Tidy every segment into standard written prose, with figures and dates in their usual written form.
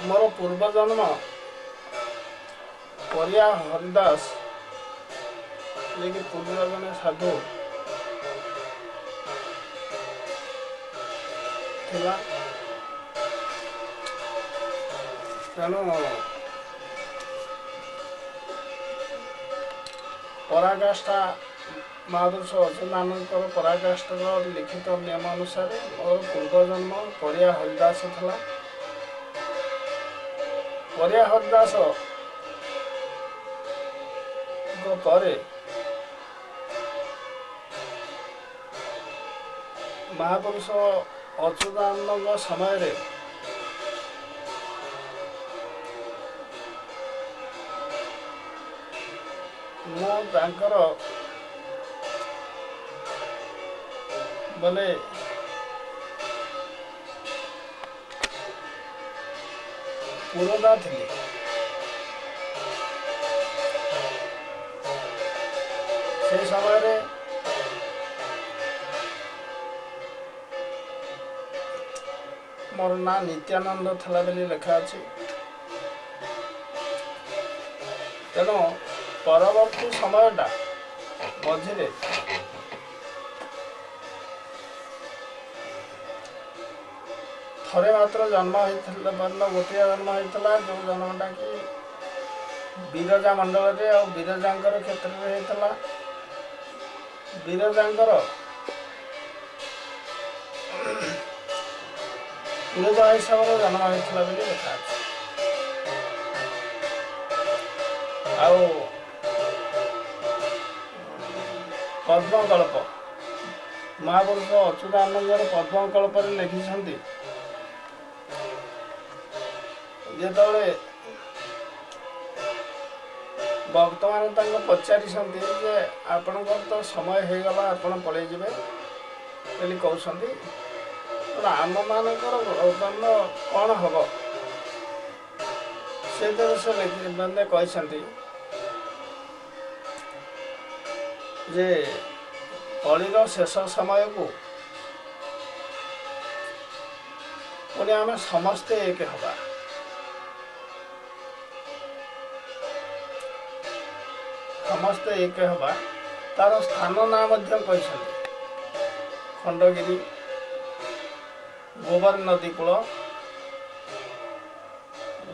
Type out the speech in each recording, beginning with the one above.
ମୋର ପୂର୍ବଜନ୍ମ ପରିଆ ହରିଦାସ, ଯିଏକି ପୁରୀର ଜଣେ ସାଧୁ ଥିଲା। ତେଣୁ ପରାକାଷ୍ଠା ମହାପୁରୁଷ ଅଚ୍ୟୁତାନନ୍ଦଙ୍କର ପରାକାଷ୍ଠାର ଲିଖିତ ନିୟମ ଅନୁସାରେ ମୋର ପୂର୍ବଜନ୍ମ ପରିଆ ହରିଦାସ ଥିଲା। ପରିଆ ହରିଦାସ ପରେ ମହାପୁରୁଷ ଅଚ୍ୟୁତାନନ୍ଦଙ୍କ ସମୟରେ ମୁଁ ତାଙ୍କର ବୋଲେ ପୁରୋଧା ଥିଲି। ସେ ସମୟରେ ମୋର ନାଁ ନିତ୍ୟାନନ୍ଦ ଥିଲା ବୋଲି ଲେଖା ଅଛି। ତେଣୁ ପରବର୍ତ୍ତୀ ସମୟଟା ମଝିରେ ଥରେ ମାତ୍ର ଜନ୍ମ ହେଇଥିଲା, ଗୋଟିଏ ଜନ୍ମ ହେଇଥିଲା, ଯେଉଁ ଜନ୍ମଟା କି ବିରଜା ମଣ୍ଡଳରେ ଆଉ ବିରଜାଙ୍କର କ୍ଷେତ୍ରରେ ହେଇଥିଲା। ବିରଜାଙ୍କର ପୁରୋଧା ହିସାବରେ ଜନ୍ମ ହେଇଥିଲା ବୋଲି ଲେଖା ଅଛି। ଆଉ ପଦ୍ମକଳ୍ପ ମହାପୁରୁଷ ଅଚ୍ୟୁତାନନ୍ଦଙ୍କର ପଦ୍ମକଳ୍ପରେ ଲେଖିଛନ୍ତି, ଯେତେବେଳେ ଭକ୍ତମାନେ ତାଙ୍କୁ ପଚାରିଛନ୍ତି ଯେ ଆପଣଙ୍କର ତ ସମୟ ହେଇଗଲା, ଆପଣ ପଳେଇ ଯିବେ ବୋଲି କହୁଛନ୍ତି, ଆମମାନଙ୍କର କ'ଣ ହବ? ସେଥିରେ ସେ ମାନେ କହିଛନ୍ତି ଯେ କଳିର ଶେଷ ସମୟକୁ ପୁଣି ଆମେ ସମସ୍ତେ ଏକ ହେବା। ସମସ୍ତେ ଏକ ହେବା। ତାର ସ୍ଥାନ ନାଁ ମଧ୍ୟ କହିଛନ୍ତି, ଖଣ୍ଡଗିରି, ଗୋବର ନଦୀ କୂଳ,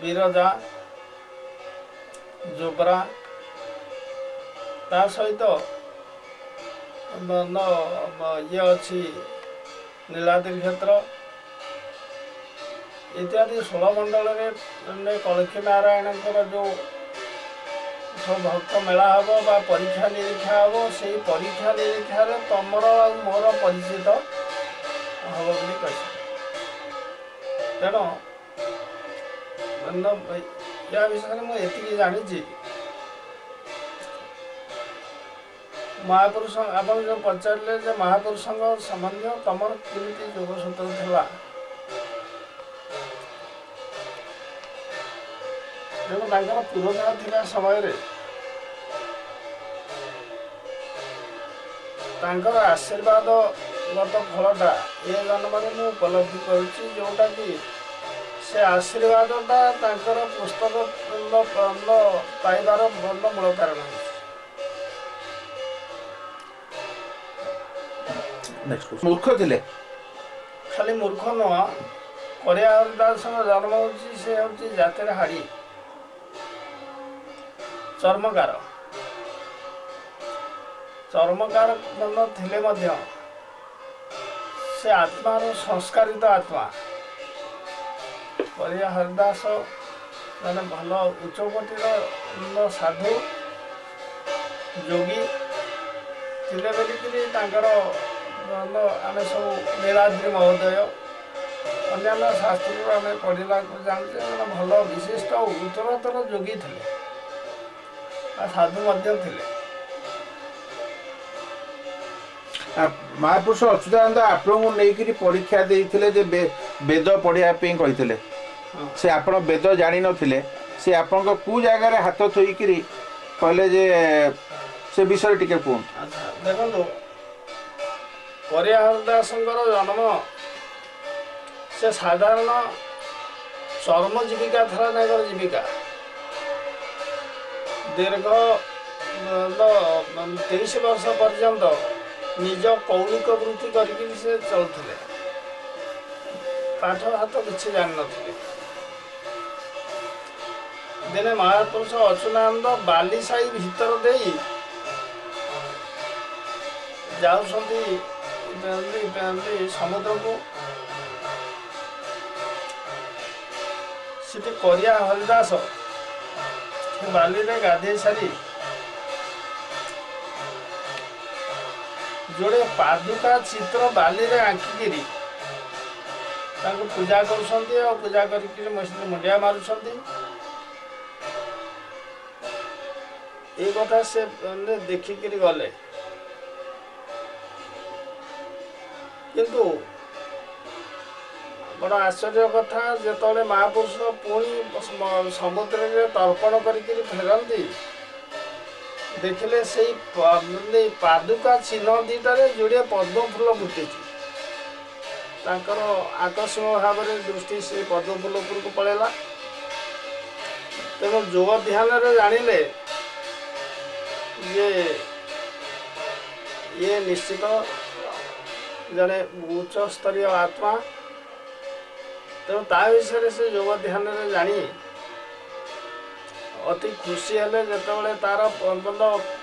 ବିରଜା, ଜୋବ୍ରା, ତା ସହିତ ଇଏ ଅଛି ନୀଳାଦ୍ରି କ୍ଷେତ୍ର ଇତ୍ୟାଦି। 16 ମଣ୍ଡଳରେ କଳ୍କୀ ନାରାୟଣଙ୍କର ଯେଉଁ ସବୁ ଭକ୍ତ ମେଳା ହେବ ବା ପରୀକ୍ଷା ନିରୀକ୍ଷା ହେବ, ସେଇ ପରୀକ୍ଷା ନିରୀକ୍ଷାରେ ତମର ଆଉ ମୋର ପରିଚିତ ହେବ ବୋଲି କହିଛନ୍ତି। ତେଣୁ ୟା ବିଷୟରେ ମୁଁ ଏତିକି ଜାଣିଛି। ମହାପୁରୁଷ ଆପଣ ଯେଉଁ ପଚାରିଲେ ଯେ ମହାପୁରୁଷଙ୍କ ସମ୍ବନ୍ଧୀୟ ତମର କେମିତି ଯୋଗସୂତ୍ର ଥିଲା, ତେଣୁ ତାଙ୍କର ପୁରୋଧା ଥିବା ସମୟରେ ତାଙ୍କର ଆଶୀର୍ବାଦଗତ ଫଳଟା ଏ ଜନ୍ମରେ ମୁଁ ଉପଲବ୍ଧି କରୁଛି, ଯେଉଁଟାକି ସେ ଆଶୀର୍ବାଦଟା ତାଙ୍କର ପୁସ୍ତକ ପାଇବାର ଭଲ ମୂଳ କାରଣ ହେଇଛି। ମୂର୍ଖ ଥିଲେ? ଖାଲି ମୂର୍ଖ ନୁହଁ, ପରିଆ ହରିଦାସଙ୍କ ଜନ୍ମ ହେଉଛି, ସେ ହେଉଛି ଜାତିର ହାଡ଼ି ଚର୍ମକାର। ଚର୍ମକାର ଥିଲେ ମଧ୍ୟ ସେ ଆତ୍ମାର ସଂସ୍କାରିତ ଆତ୍ମା। ପରିଆ ହରିଦାସ ଜଣେ ଭଲ ଉଚ୍ଚକୋଟୀର ସାଧୁ ଯୋଗୀ ଥିଲେ ବୋଲିକିରି ତାଙ୍କର ଆମେ ସବୁ ନୀଳାଦ୍ରି ମହୋଦୟ ଅନ୍ୟାନ୍ୟ ଶାସ୍ତ୍ରରୁ ଆମେ ପଢ଼ିଲାକୁ ଜାଣୁଛେ, ଜଣେ ଭଲ ବିଶିଷ୍ଟ ଉତ୍ତରୋତ୍ତର ଯୋଗୀ ଥିଲେ ଆଉ ସାଧୁ ମଧ୍ୟ ଥିଲେ। ମହାପୁରୁଷ ଅଚ୍ୟୁତାନନ୍ଦ ଆପଣଙ୍କୁ ନେଇକିରି ପରୀକ୍ଷା ଦେଇଥିଲେ ଯେ ବେଦ ପଢ଼ିବା ପାଇଁ କହିଥିଲେ, ସେ ଆପଣ ବେଦ ଜାଣିନଥିଲେ, ସେ ଆପଣଙ୍କ କେଉଁ ଜାଗାରେ ହାତ ଥୋଇକିରି କହିଲେ ଯେ ସେ ବିଷୟରେ ଟିକେ କୁହନ୍ତୁ। ଆଚ୍ଛା ଦେଖନ୍ତୁ, ପରିଆ ହରିଦାସଙ୍କର ଜନ୍ମ ସେ ସାଧାରଣ ଚର୍ମ ଜୀବିକା ଥିଲା ତାଙ୍କର ଜୀବିକା। ଦୀର୍ଘ 23 ବର୍ଷ ପର୍ଯ୍ୟନ୍ତ ନିଜ କୌଳିକ ବୃତ୍ତି କରିକିରି ସେ ଚଳୁଥିଲେ, ପାଠ ହାତ କିଛି ଜାଣିନଥିଲେ। ଦିନେ ମହାପୁରୁଷ ଅଚ୍ୟୁତାନନ୍ଦ ବାଲିସାହି ଭିତର ଦେଇ ଯାଉଛନ୍ତି ସମୁଦ୍ରକୁ। ସେଠି କରିଆ ହରିଦାସ ସେ ବାଲିରେ ଗାଧେଇ ସାରି ଯୋଡ଼େ ପାଦୁକା ଚିତ୍ର ବାଲିରେ ଆଙ୍କିକିରି ତାଙ୍କୁ ପୂଜା କରୁଛନ୍ତି, ଆଉ ପୂଜା କରିକିରି ମୁଣ୍ଡିଆ ମାରୁଛନ୍ତି। ଏଇ କଥା ସେ ଦେଖିକିରି ଗଲେ, କିନ୍ତୁ ବଡ଼ ଆଶ୍ଚର୍ଯ୍ୟ କଥା, ଯେତେବେଳେ ମହାପୁରୁଷ ପୁଣି ସମୁଦ୍ରରେ ତର୍ପଣ କରିକିରି ଫେରନ୍ତି, ଦେଖିଲେ ସେଇ ପାଦୁକା ଚିହ୍ନ ଦୁଇଟାରେ ଯୋଡ଼ିଏ ପଦ୍ମ ଫୁଲ ଫୁଟିଛି। ତାଙ୍କର ଆକସ୍ମିକ ଭାବରେ ଦୃଷ୍ଟି ସେ ପଦ୍ମ ଫୁଲ ଉପରକୁ ପଳେଇଲା। ତେଣୁ ଯୋଗ ଧ୍ୟାନରେ ଜାଣିଲେ ଯେ ଇଏ ନିଶ୍ଚିତ ଜଣେ ଉଚ୍ଚସ୍ତରୀୟ ଆତ୍ମା। ତେଣୁ ତା ବିଷୟରେ ସେ ଯୋଗ ଧ୍ୟାନରେ ଜାଣି ଅତି ଖୁସି ହେଲେ। ଯେତେବେଳେ ତାର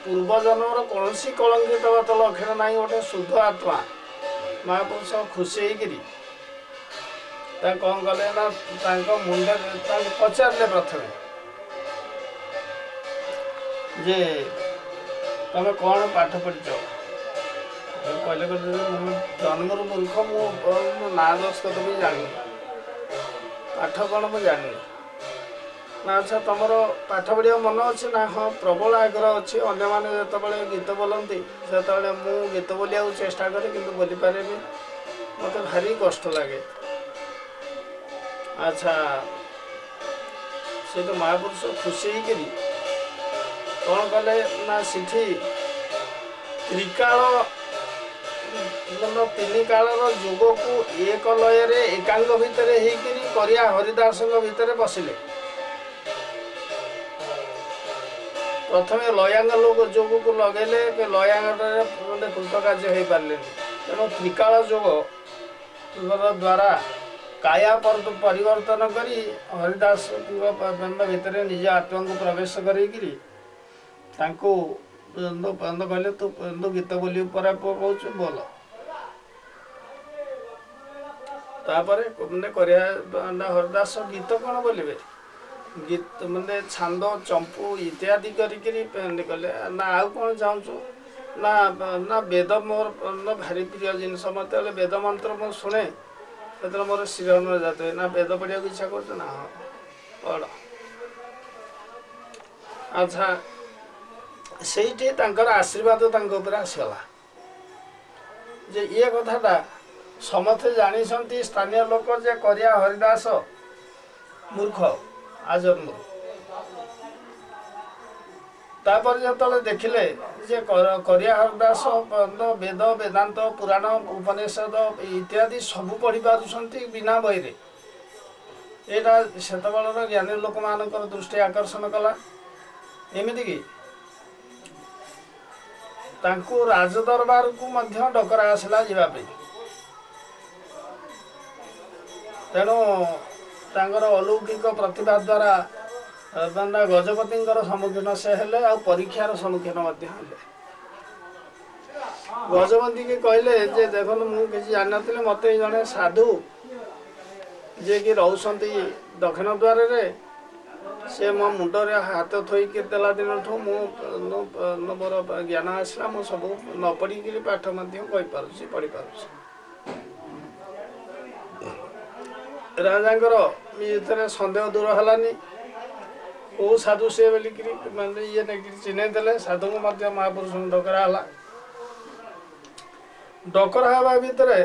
ପୂର୍ବଜନ୍ମର କୌଣସି କଳଙ୍କିତଗତ ଲକ୍ଷଣ ନାହିଁ, ଗୋଟେ ଶୁଦ୍ଧ ଆତ୍ମା, ମହାପୁରୁଷ ଖୁସି ହେଇକିରି ତାଙ୍କୁ କ'ଣ କଲେ ନା ତାଙ୍କ ମୁଣ୍ଡରେ ତାଙ୍କୁ ପଚାରିଲେ ପ୍ରଥମେ ଯେ ତମେ କ'ଣ ପାଠ ପଢ଼ିଛ? କହିଲେ ମୁଁ ଜନ୍ମରୁ ମୂର୍ଖ, ମୁଁ ନାଁ ଦସ୍ତଖତ ବି ଜାଣିନି, ପାଠ କ'ଣ ମୁଁ ଜାଣିନି। ନା ଆଚ୍ଛା, ତମର ପାଠ ପଢ଼ିବା ମନ ଅଛି? ନା ହଁ, ପ୍ରବଳ ଆଗ୍ରହ ଅଛି। ଅନ୍ୟମାନେ ଯେତେବେଳେ ଗୀତ ବୋଲନ୍ତି ସେତେବେଳେ ମୁଁ ଗୀତ ବୋଲିବାକୁ ଚେଷ୍ଟା କରେ, କିନ୍ତୁ ବୋଲିପାରେନି, ମୋତେ ଭାରି କଷ୍ଟ ଲାଗେ। ଆଚ୍ଛା, ସେଇଠୁ ମହାପୁରୁଷ ଖୁସି ହେଇକିରି କ'ଣ କଲେ ନା ସେଠି ତ୍ରିକାଳ ତିନି କାଳର ଯୋଗକୁ ଏକ ଲୟରେ ଏକାଙ୍ଗ ଭିତରେ ହେଇକିରି କରିଆ ହରିଦାସଙ୍କ ଭିତରେ ବସିଲେ। ପ୍ରଥମେ ଲୟାଙ୍ଗ ଲୋକ ଯୋଗକୁ ଲଗେଇଲେ, ଲୟାଙ୍ଗରେ ମାନେ କୃତକାର୍ଯ୍ୟ ହେଇପାରିଲେନି। ତେଣୁ ତ୍ରିକାଳ ଯୋଗ ଦ୍ୱାରା କାୟା ପରିବର୍ତ୍ତନ କରି ହରିଦାସଙ୍କ ଭିତରେ ନିଜ ଆତ୍ମାକୁ ପ୍ରବେଶ କରିକିରି ତାଙ୍କୁ କହିଲେ, ତୁ ଗୀତ ବୋଲି ପରା ପୁଅ କହୁଛୁ, ବୋଲ। ତାପରେ ମାନେ କରିବା ହରିଦାସ ଗୀତ କ'ଣ ବୋଲିବେ, ଗୀତ ମାନେ ଛାନ୍ଦ ଚମ୍ପୁ ଇତ୍ୟାଦି କରିକିରି କଲେ। ନା ଆଉ କ'ଣ ଚାହୁଁଛୁ? ନା ନା ବେଦ ମୋର ଭାରି ପ୍ରିୟ ଜିନିଷ, ମୋତେ ହେଲେ ବେଦ ମନ୍ତ୍ର ମୁଁ ଶୁଣେ ସେତେବେଳେ ମୋର ଶିରନ ଜାତ ହୁଏ। ନା ବେଦ ପଢ଼ିବାକୁ ଇଚ୍ଛା କରୁଛୁ? ନା ହଁ ପଢ଼। ଆଚ୍ଛା, ସେଇଠି ତାଙ୍କର ଆଶୀର୍ବାଦ ତାଙ୍କ ଉପରେ ଆସିଗଲା ଯେ ଇଏ କଥାଟା ସମସ୍ତେ ଜାଣିଛନ୍ତି ସ୍ଥାନୀୟ ଲୋକ ଯେ କରିଆ ହରିଦାସ ମୂର୍ଖ ଆଜନ୍ମରୁ। ତାପରେ ଯେତେବେଳେ ଦେଖିଲେ ଯେ କରିଆ ହରିଦାସ ବେଦ ବେଦାନ୍ତ ପୁରାଣ ଉପନିଷଦ ଇତ୍ୟାଦି ସବୁ ପଢ଼ିପାରୁଛନ୍ତି ବିନା ବହିରେ, ଏଇଟା ସେତେବେଳର ଜ୍ଞାନୀ ଲୋକମାନଙ୍କର ଦୃଷ୍ଟି ଆକର୍ଷଣ କଲା। ଏମିତିକି ତାଙ୍କୁ ରାଜଦରବାରକୁ ମଧ୍ୟ ଡକରା ଆସିଲା ଯିବା ପାଇଁ। ତେଣୁ ତାଙ୍କର ଅଲୌକିକ ପ୍ରତିଭା ଦ୍ୱାରା ଗଜପତିଙ୍କର ସମ୍ମୁଖୀନ ସେ ହେଲେ, ଆଉ ପରୀକ୍ଷାର ସମ୍ମୁଖୀନ ମଧ୍ୟ ହେଲେ। ଗଜପତିକି କହିଲେ ଯେ ଦେଖନ୍ତୁ, ମୁଁ କିଛି ଜାଣିନଥିଲି, ମୋତେ ଜଣେ ସାଧୁ ଯିଏକି ରହୁଛନ୍ତି ଦକ୍ଷିଣ ଦ୍ୱାରରେ, ସେ ମୋ ମୁଣ୍ଡରେ ହାତ ଥୋଇକି ଦେଲା ଦିନଠୁ ମୁଁ ମୋର ଜ୍ଞାନ ଆସିଲା, ମୁଁ ସବୁ ନ ପଢ଼ିକିରି ପାଠ ମଧ୍ୟ କହିପାରୁଛି, ପଢ଼ିପାରୁଛି। ରାଜାଙ୍କର ଏଥିରେ ସନ୍ଦେହ ଦୂର ହେଲାନି, କେଉଁ ସାଧୁ ସେ ବୋଲିକିରି ମାନେ ଇଏ ନେଇକିରି ଚିହ୍ନେଇ ଦେଲେ। ସାଧୁଙ୍କୁ ମଧ୍ୟ ମହାପୁରୁଷଙ୍କୁ ଡକରା ହେଲା। ଡକରା ହେବା ଭିତରେ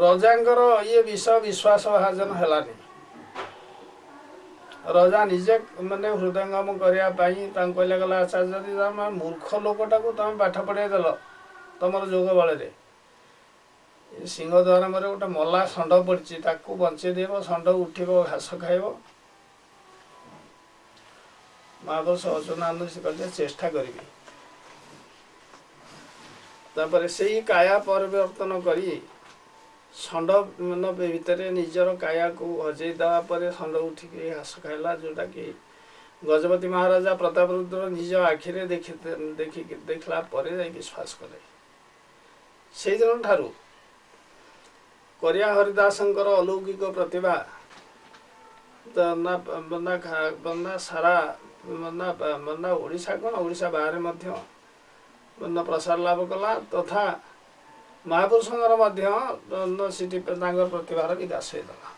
ରଜାଙ୍କର ଇଏ ବିଷୟ ବିଶ୍ୱାସ ଭାଜନ ହେଲାନି। ରଜା ନିଜେ ମାନେ ହୃଦୟଙ୍ଗମ କରିବା ପାଇଁ ତାଙ୍କୁ କହିଲେ, ଗଲା ଆଚ୍ଛା, ଯଦି ତମେ ମୂର୍ଖ ଲୋକଟାକୁ ତମେ ପାଠ ପଢ଼େଇ ଦେଲ ତମର ଯୋଗ ବଳରେ, ସିଂହଦ୍ୱାର ମୋର ଗୋଟେ ମଲା ଷଣ୍ଢ ପଡ଼ିଛି, ତାକୁ ବଞ୍ଚେଇ ଦେବ, ଷଣ୍ଢ ଉଠିବ, ଘାସ ଖାଇବ। ମହାପୁରୁଷ ଅଚ୍ୟୁତାନନ୍ଦ ସେ କହିଲେ ଚେଷ୍ଟା କରିବି। ତାପରେ ସେଇ କାୟା ପରିବର୍ତ୍ତନ କରି ଷଣ୍ଢ ଭିତରେ ନିଜର କାୟାକୁ ହଜେଇ ଦେବା ପରେ ଷଣ୍ଢ ଉଠିକି ଘାସ ଖାଇଲା, ଯେଉଁଟାକି ଗଜପତି ମହାରାଜା ପ୍ରତାପରୁଦ୍ର ନିଜ ଆଖିରେ ଦେଖିକି ଦେଖିଲା ପରେ ଯାଇ ବିଶ୍ୱାସ କଲେ। ସେଇଦିନ ଠାରୁ କରିଆ ହରିଦାସଙ୍କର ଅଲୌକିକ ପ୍ରତିଭା ସାରା ଓଡ଼ିଶା କ'ଣ ଓଡ଼ିଶା ବାହାରେ ମଧ୍ୟ ପ୍ରସାର ଲାଭ କଲା, ତଥା ମହାପୁରୁଷଙ୍କର ମଧ୍ୟ ସେଠି ତାଙ୍କର ପ୍ରତିଭାର ବିକାଶ ହେଇଗଲା।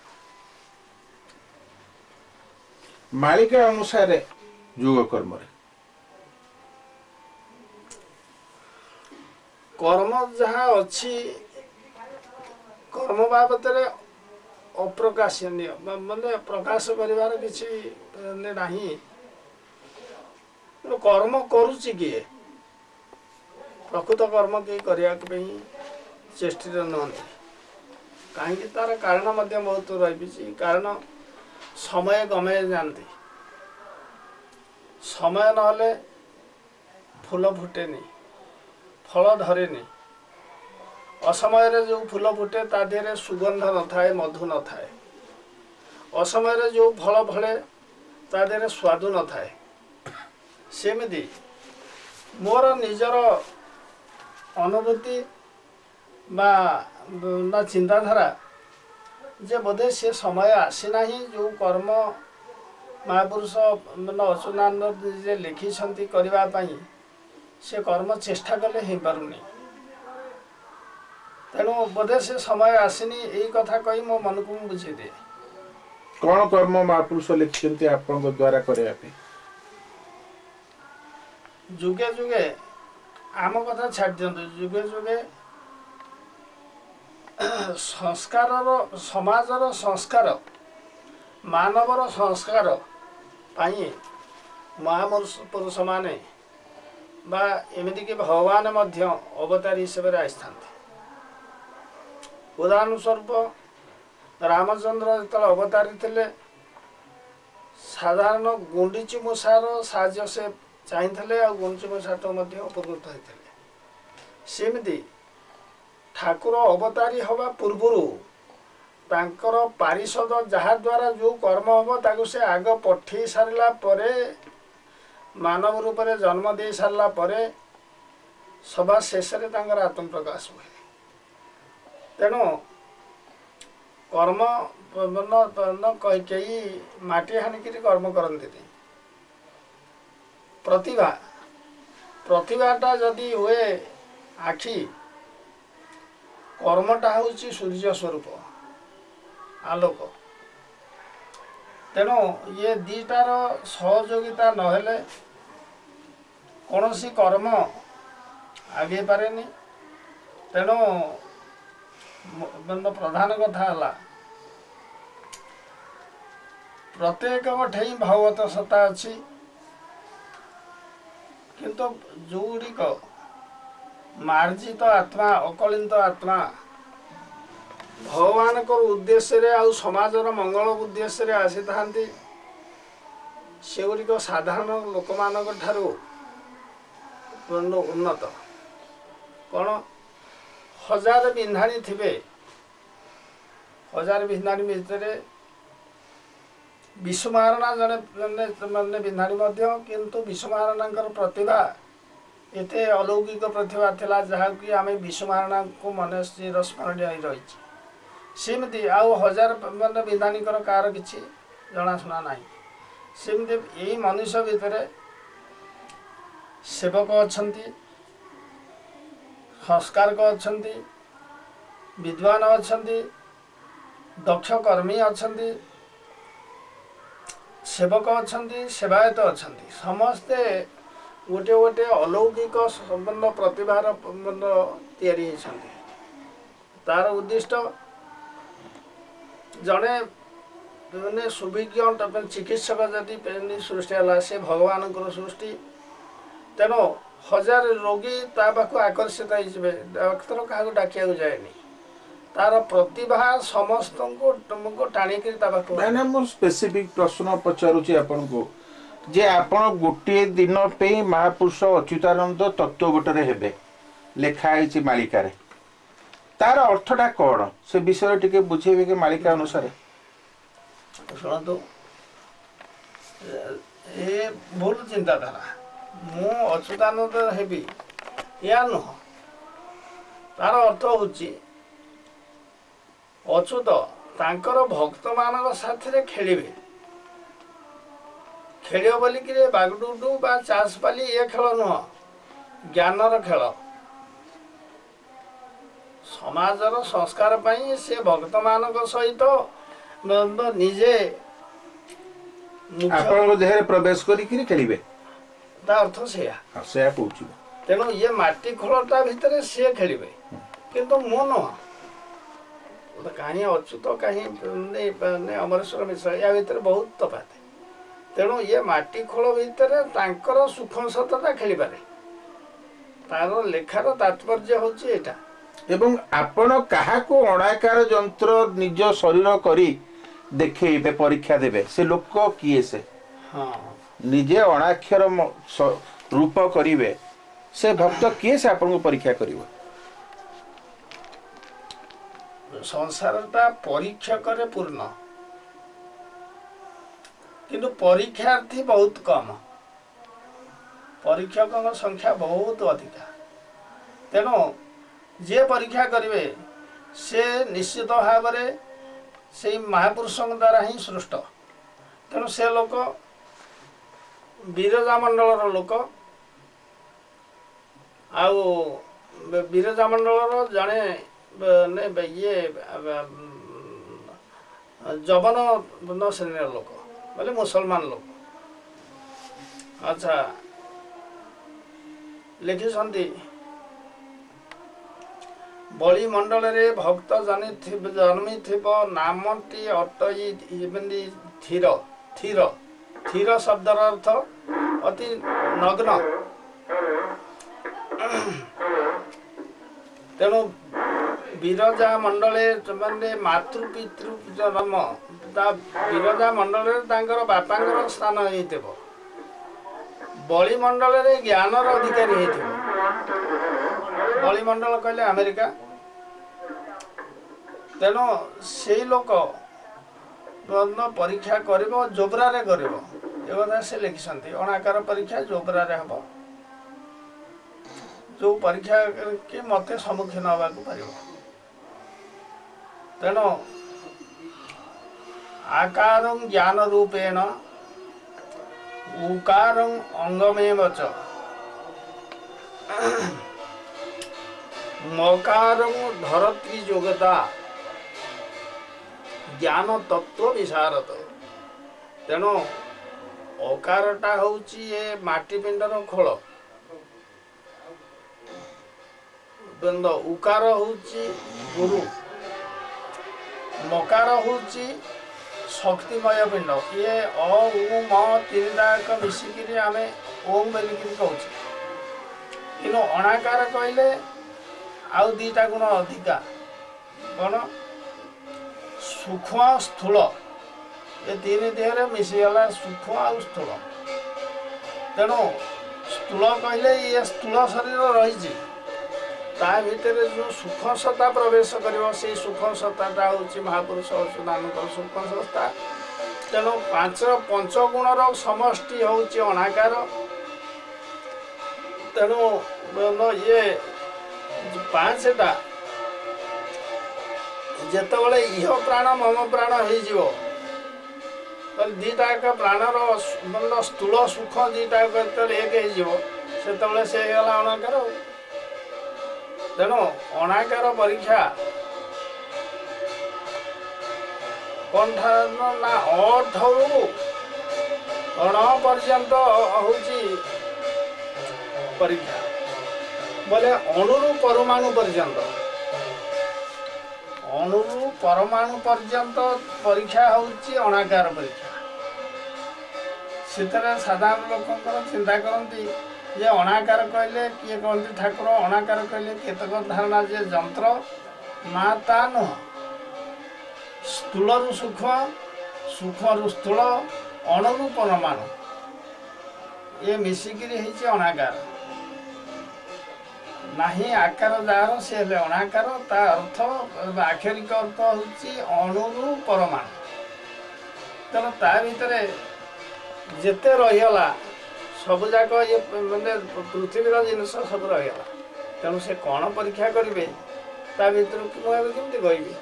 ମାଳିକା ଅନୁସାରେ ଯୋଗ କର୍ମରେ କର୍ମ ଯାହା ଅଛି, କର୍ମ ବାବଦରେ ଅପ୍ରକାଶନୀୟ, ମାନେ ପ୍ରକାଶ କରିବାର କିଛି ନାହିଁ। କର୍ମ କରୁଛି କିଏ? ପ୍ରକୃତ କର୍ମ କେହି କରିବା ପାଇଁ ଚେଷ୍ଟିତ ନୁହନ୍ତି। କାହିଁକି? ତାର କାରଣ ମଧ୍ୟ ବହୁତ ରହିଛି। କାରଣ ସମୟ ଗମେଇ ଯାଆନ୍ତି, ସମୟ ନହେଲେ ଫୁଲ ଫୁଟେନି, ଫଳ ଧରେନି। ଅସମୟରେ ଯେଉଁ ଫୁଲ ଫୁଟେ ତା ଦେହରେ ସୁଗନ୍ଧ ନଥାଏ, ମଧୁ ନଥାଏ। ଅସମୟରେ ଯେଉଁ ଫଳ ଫଳେ ତା ଦେହରେ ସ୍ୱାଦ ନଥାଏ। ସେମିତି ମୋର ନିଜର ଅନୁଭୂତି ବା ନା ଚିନ୍ତାଧାରା ଯେ ବୋଧେ ସେ ସମୟ ଆସିନାହିଁ, ଯେଉଁ କର୍ମ ମହାପୁରୁଷ ମାନେ ଅଚ୍ୟୁତାନନ୍ଦ ଯେ ଲେଖିଛନ୍ତି କରିବା ପାଇଁ, ସେ କର୍ମ ଚେଷ୍ଟା କଲେ ହେଇପାରୁନି। ତେଣୁ ବୋଧେ ସେ ସମୟ ଆସିନି, ଏଇ କଥା କହି ମୋ ମନକୁ ମୁଁ ବୁଝେଇଦିଏ। କ'ଣ କର୍ମ ମହାପୁରୁଷ ଲେଖିଛନ୍ତି ଆପଣଙ୍କ ଦ୍ୱାରା କରିବା ପାଇଁ? ଯୁଗେ ଯୁଗେ ଆମ କଥା ଛାଡ଼ି ଦିଅନ୍ତୁ, ଯୁଗେ ଯୁଗେ ସଂସ୍କାରର, ସମାଜର ସଂସ୍କାର, ମାନବର ସଂସ୍କାର ପାଇଁ ମହାପୁରୁଷମାନେ ବା ଏମିତିକି ଭଗବାନ ମଧ୍ୟ ଅବତାରୀ ହିସାବରେ ଆସିଥାନ୍ତି। ଉଦାହରଣ ସ୍ୱରୂପ ରାମଚନ୍ଦ୍ର ଯେତେବେଳେ ଅବତାରୀ ଥିଲେ, ସାଧାରଣ ଗୁଣ୍ଡିଚି ମୂଷାର ସାହାଯ୍ୟ ସେ ଚାହିଁଥିଲେ, ଆଉ ଗୁଣ୍ଡିଚି ମୂଷାଠୁ ମଧ୍ୟ ଉପକୃତ ହେଇଥିଲେ। ସେମିତି ଠାକୁର ଅବତାରୀ ହେବା ପୂର୍ବରୁ ତାଙ୍କର ପାରିଷଦ ଯାହାଦ୍ୱାରା ଯେଉଁ କର୍ମ ହେବ ତାକୁ ସେ ଆଗ ପଠେଇ ସାରିଲା ପରେ, ମାନବ ରୂପରେ ଜନ୍ମ ଦେଇ ସାରିଲା ପରେ ସଭା ଶେଷରେ ତାଙ୍କର ଆତ୍ମପ୍ରକାଶ ହୁଏ। ତେଣୁ କର୍ମ କେହି ମାଟି ହାଣିକିରି କର୍ମ କରନ୍ତିନି। ପ୍ରତିଭା, ପ୍ରତିଭାଟା ଯଦି ହୁଏ ଆଖି, କର୍ମଟା ହେଉଛି ସୂର୍ଯ୍ୟ ସ୍ୱରୂପ ଆଲୋକ। ତେଣୁ ଇଏ ଦୁଇଟାର ସହଯୋଗିତା ନହେଲେ କୌଣସି କର୍ମ ଆଗେଇ ପାରେନି। ତେଣୁ ପ୍ରଧାନ କଥା ହେଲା ପ୍ରତ୍ୟେକଙ୍କ ଠେଇଁ ଭଗବତ ସତ୍ତା ଅଛି, କିନ୍ତୁ ଯେଉଁଗୁଡ଼ିକ ମାର୍ଜିତ ଆତ୍ମା, ଅକଳିନ୍ତ ଆତ୍ମା ଭଗବାନଙ୍କର ଉଦ୍ଦେଶ୍ୟରେ ଆଉ ସମାଜର ମଙ୍ଗଳ ଉଦ୍ଦେଶ୍ୟରେ ଆସିଥାନ୍ତି, ସେଗୁଡ଼ିକ ସାଧାରଣ ଲୋକମାନଙ୍କ ଠାରୁ ଉନ୍ନତ। କ'ଣ ହଜାର ବିନ୍ଧାଣି ଥିବେ, ହଜାର ବିନ୍ଧାଣି ଭିତରେ ବିଶୁ ମହାରଣା ଜଣେ ମାନେ ବିନ୍ଧାଣି ମଧ୍ୟ, କିନ୍ତୁ ବିଶୁ ମହାରଣାଙ୍କର ପ୍ରତିଭା ଏତେ ଅଲୌକିକ ପ୍ରତିଭା ଥିଲା ଯାହାକି ଆମେ ବିଶୁ ମହାରଣାଙ୍କୁ ମନେ ଚିରସ୍ମରଣୀୟ ହୋଇ ରହିଛି। ସେମିତି ଆଉ ହଜାର ମାନେ ବିନ୍ଧାଣୀଙ୍କର କାହାର କିଛି ଜଣାଶୁଣା ନାହିଁ। ସେମିତି ଏଇ ମନୁଷ୍ୟ ଭିତରେ ସେବକ ଅଛନ୍ତି, ସଂସ୍କାରକ ଅଛନ୍ତି, ବିଦ୍ୱାନ ଅଛନ୍ତି, ଦକ୍ଷ କର୍ମୀ ଅଛନ୍ତି, ସେବକ ଅଛନ୍ତି, ସେବାୟତ ଅଛନ୍ତି। ସମସ୍ତେ ଗୋଟେ ଗୋଟେ ଅଲୌକିକ ସମ୍ବନ୍ଧ ପ୍ରତିଭାର ତିଆରି ହେଇଛନ୍ତି। ତାର ଉଦ୍ଦିଷ୍ଟ ଜଣେ ମାନେ ସୁବିଜ୍ଞ ଚିକିତ୍ସକ ଯଦି ସୃଷ୍ଟି ହେଲା, ସେ ଭଗବାନଙ୍କର ସୃଷ୍ଟି। ତେଣୁ ହଜାର ରୋଗୀ ତା ପାଖକୁ ଆକର୍ଷିତ ହେଇଯିବେ, ଡାକ୍ତର କାହାକୁ ଡାକିବାକୁ ଯାଏନି। ତାର ପ୍ରତିଭା ସମସ୍ତଙ୍କୁ ତୁମକୁ ଟାଣିକିରି ତା ପାଖକୁ। ନାଇଁ ନାଇଁ, ମୁଁ ସ୍ପେସିଫିକ ପ୍ରଶ୍ନ ପଚାରୁଛି ଆପଣଙ୍କୁ ଯେ ଆପଣ ଗୋଟିଏ ଦିନ ପାଇଁ ମହାପୁରୁଷ ଅଚ୍ୟୁତାନନ୍ଦ ତତ୍ତ୍ୱବଟରେ ହେବେ, ଲେଖା ହେଇଛି ମାଳିକାରେ, ତାର ଅର୍ଥଟା କ'ଣ ସେ ବିଷୟରେ ଟିକେ ବୁଝେଇବେ କି ମାଳିକା ଅନୁସାରେ? ଶୁଣନ୍ତୁ, ଏ ଭୁଲ ଚିନ୍ତାଧାରା। ମୁଁ ଅଚ୍ୟୁତାନନ୍ଦ ହେବି ୟା ନୁହଁ। ତାର ଅର୍ଥ ହେଉଛି ଅଚ୍ୟୁତ ତାଙ୍କର ଭକ୍ତମାନଙ୍କ ସାଥିରେ ଖେଳିବେ। ଖେଳିବ ବୋଲିକିରି ବାଗଡୁଡୁ ବା ଚାଷପାଲି ଏ ଖେଳ ନୁହଁ, ଜ୍ଞାନର ଖେଳ। ସମାଜର ସଂସ୍କାର ପାଇଁ ସେ ଭକ୍ତମାନଙ୍କ ସହିତ ନିଜେ ଆପଣଙ୍କ ଦେହରେ ପ୍ରବେଶ କରିକିରି ଖେଳିବେ, ତା ଅର୍ଥ ସେଇଆ। ସେଇଆ କହୁଛି। ତେଣୁ ଇଏ ମାଟି ଖୋଳଟା ଭିତରେ ସିଏ ଖେଳିବେ, କିନ୍ତୁ ମୁଁ ନୁହଁ। କାହିଁ ଅଚ୍ୟୁତ, କାହିଁ ଅମରେଶ୍ୱର ମିଶ୍ର, ୟା ଭିତରେ ବହୁତ ତଫାତ। ତେଣୁ ଇଏ ମାଟି ଖୋଳ ଭିତରେ ତାଙ୍କର ସୂକ୍ଷ୍ମ ସତ୍ତାଟା ଖେଳିପାରେ। ତାର ଲେଖାର ତାତ୍ପର୍ଯ୍ୟ ହେଉଛି ଏଇଟା। ଏବଂ ଆପଣ କାହାକୁ ଅଣାକାର ଯନ୍ତ୍ର ନିଜ ଶରୀର କରି ଦେଖେଇବେ, ପରୀକ୍ଷା ଦେବେ, ସେ ଲୋକ କିଏ? ସେ ହଁ ନିଜେ ଅଣାକ୍ଷର ରୂପ କରିବେ, ସେ ଭକ୍ତ କିଏ? ସେ ଆପଣଙ୍କୁ ପରୀକ୍ଷା କରିବ। ସଂସାରଟା ପରୀକ୍ଷକରେ ପୂର୍ଣ୍ଣ, କିନ୍ତୁ ପରୀକ୍ଷାର୍ଥୀ ବହୁତ କମ, ପରୀକ୍ଷକଙ୍କ ସଂଖ୍ୟା ବହୁତ ଅଧିକା। ତେଣୁ ଯିଏ ପରୀକ୍ଷା କରିବେ ସେ ନିଶ୍ଚିତ ଭାବରେ ସେଇ ମହାପୁରୁଷଙ୍କ ଦ୍ୱାରା ହିଁ ସୃଷ୍ଟ। ତେଣୁ ସେ ଲୋକ ବିରଜା ମଣ୍ଡଳର ଲୋକ, ଆଉ ବିରଜା ମଣ୍ଡଳର ଜଣେ ଇଏ ଯବନ ଶ୍ରେଣୀର ଲୋକ, ବୋଲେ ମୁସଲମାନ ଲୋକ। ଆଚ୍ଛା, ଲେଖିଛନ୍ତି ବଳି ମଣ୍ଡଳରେ ଭକ୍ତ ଜନ୍ମିଥିବ, ନାମଟି ଅଟଇ ଯେମିତି ଥିର। ଥିର ଥିର ଶବ୍ଦର ଅର୍ଥ ଅତି ନଗ୍ନ। ତେଣୁ ବିରଜା ମଣ୍ଡଳେ ମାନେ ମାତୃ ପିତୃ ଜନ୍ମ, ତା ବିରଜା ମଣ୍ଡଳରେ ତାଙ୍କର ବାପାଙ୍କର ସ୍ଥାନ ହେଇଥିବ, ବଳିମଣ୍ଡଳରେ ଜ୍ଞାନର ଅଧିକାରୀ ହେଇଥିବ। ବଳିମଣ୍ଡଳ କହିଲେ ଆମେରିକା। ତେଣୁ ସେଇ ଲୋକ ପରୀକ୍ଷା କରିବ, ଜୋବ୍ରାରେ କରିବ, ଏ କଥା ସେ ଲେଖିଛନ୍ତି। ଅଣାକାର ପରୀକ୍ଷା ଜୋବ୍ରାରେ ହେବ, ଯେଉଁ ପରୀକ୍ଷା କି ମୋତେ ସମ୍ମୁଖୀନ ହେବାକୁ ପାରିବ। ତେଣୁ ଆକାରଂ ଜ୍ଞାନ ରୂପେଣ ଉକାରଂ ଅଙ୍ଗମେବ ଚ ମକାରଂ ଧରତ୍ରୀ ଯୋଗତା ଜ୍ଞାନ ତତ୍ତ୍ୱ ବିଶାରଦ। ତେଣୁ ଅକାରଟା ହେଉଛି ଏ ମାଟି ପିଣ୍ଡର ଖୋଳ, ଉକାର ହେଉଛି ଗୁରୁ, ମକାର ହେଉଛି ଶକ୍ତିମୟ ପିଣ୍ଡ। ଇଏ ଅ ଉ ମ ତିନିଟା ଯାକ ମିଶିକିରି ଆମେ ଓମ୍ ବୋଲିକିରି କହୁଛେ, କିନ୍ତୁ ଅଣାକାର କହିଲେ ଆଉ ଦୁଇଟା ଗୁଣ ଅଧିକା। କ'ଣ? ସୂକ୍ଷ୍ମ ସ୍ଥୂଳ, ଏ ତିନି ଦେହରେ ମିଶିଗଲା ସୂକ୍ଷ୍ମ ଆଉ ସ୍ଥୂଳ। ତେଣୁ ସ୍ଥୂଳ କହିଲେ ଇଏ ସ୍ଥୂଳ ଶରୀର ରହିଛି, ତା ଭିତରେ ଯେଉଁ ସୂକ୍ଷ୍ମ ସତ୍ତା ପ୍ରବେଶ କରିବ, ସେଇ ସୂକ୍ଷ୍ମ ସତ୍ତାଟା ହେଉଛି ମହାପୁରୁଷ ଅଚ୍ୟୁତାନନ୍ଦଙ୍କର ସୂକ୍ଷ୍ମ ସତ୍ତା। ତେଣୁ ପଞ୍ଚଗୁଣର ସମଷ୍ଟି ହେଉଛି ଅଣାକାର। ତେଣୁ ଇଏ ପାଞ୍ଚଟା ଯେତେବେଳେ ଇହ ପ୍ରାଣ ମମ ପ୍ରାଣ ହେଇଯିବ, ତାହେଲେ ଦୁଇଟା ଏକ ପ୍ରାଣର ସ୍ଥୂଳ ସୁଖ ଦୁଇଟା ଯେତେବେଳେ ଏକ ହେଇଯିବ, ସେତେବେଳେ ସେ ହେଇଗଲା ଅଣାକାର। ତେଣୁ ଅଣାକାର ପରୀକ୍ଷା କ'ଣ ନା ଅ ଠାରୁ ଅଣ ପର୍ଯ୍ୟନ୍ତ ହେଉଛି ପରୀକ୍ଷା, ବୋଲେ ଅଣୁରୁ ପରମାଣୁ ପର୍ଯ୍ୟନ୍ତ, ଅଣୁରୁ ପରମାଣୁ ପର୍ଯ୍ୟନ୍ତ ପରୀକ୍ଷା ହେଉଛି ଅଣାକାର ପରୀକ୍ଷା। ସେଥିରେ ସାଧାରଣ ଲୋକଙ୍କର ଚିନ୍ତା କରନ୍ତି ଯେ ଅଣାକାର କହିଲେ, କିଏ କହନ୍ତି ଠାକୁର, ଅଣାକାର କହିଲେ କେତେକ ଧାରଣା ଯେ ଯନ୍ତ୍ର, ନା ତା ନୁହଁ। ସ୍ଥୂଳରୁ ସୂକ୍ଷ୍ମ, ସୂକ୍ଷ୍ମରୁ ସ୍ଥୂଳ, ଅଣୁରୁ ପରମାଣୁ, ଇଏ ମିଶିକିରି ହେଇଛି ଅଣାକାର। ନାହିଁ ଆକାର ଯାହାର ସେ ହେଲେ ଅଣାକାର। ତା ଅର୍ଥ ଆକ୍ଷରିକ ଅର୍ଥ ହେଉଛି ଅଣୁରୁ ପରମାଣୁ। ତେଣୁ ତା ଭିତରେ ଯେତେ ରହିଗଲା ସବୁଯାକ ଇଏ ମାନେ ପୃଥିବୀର ଜିନିଷ ସବୁ ରହିଗଲା। ତେଣୁ ସେ କ'ଣ ପରୀକ୍ଷା କରିବେ ତା ଭିତରୁ ମୁଁ ଏବେ କେମିତି କହିବି?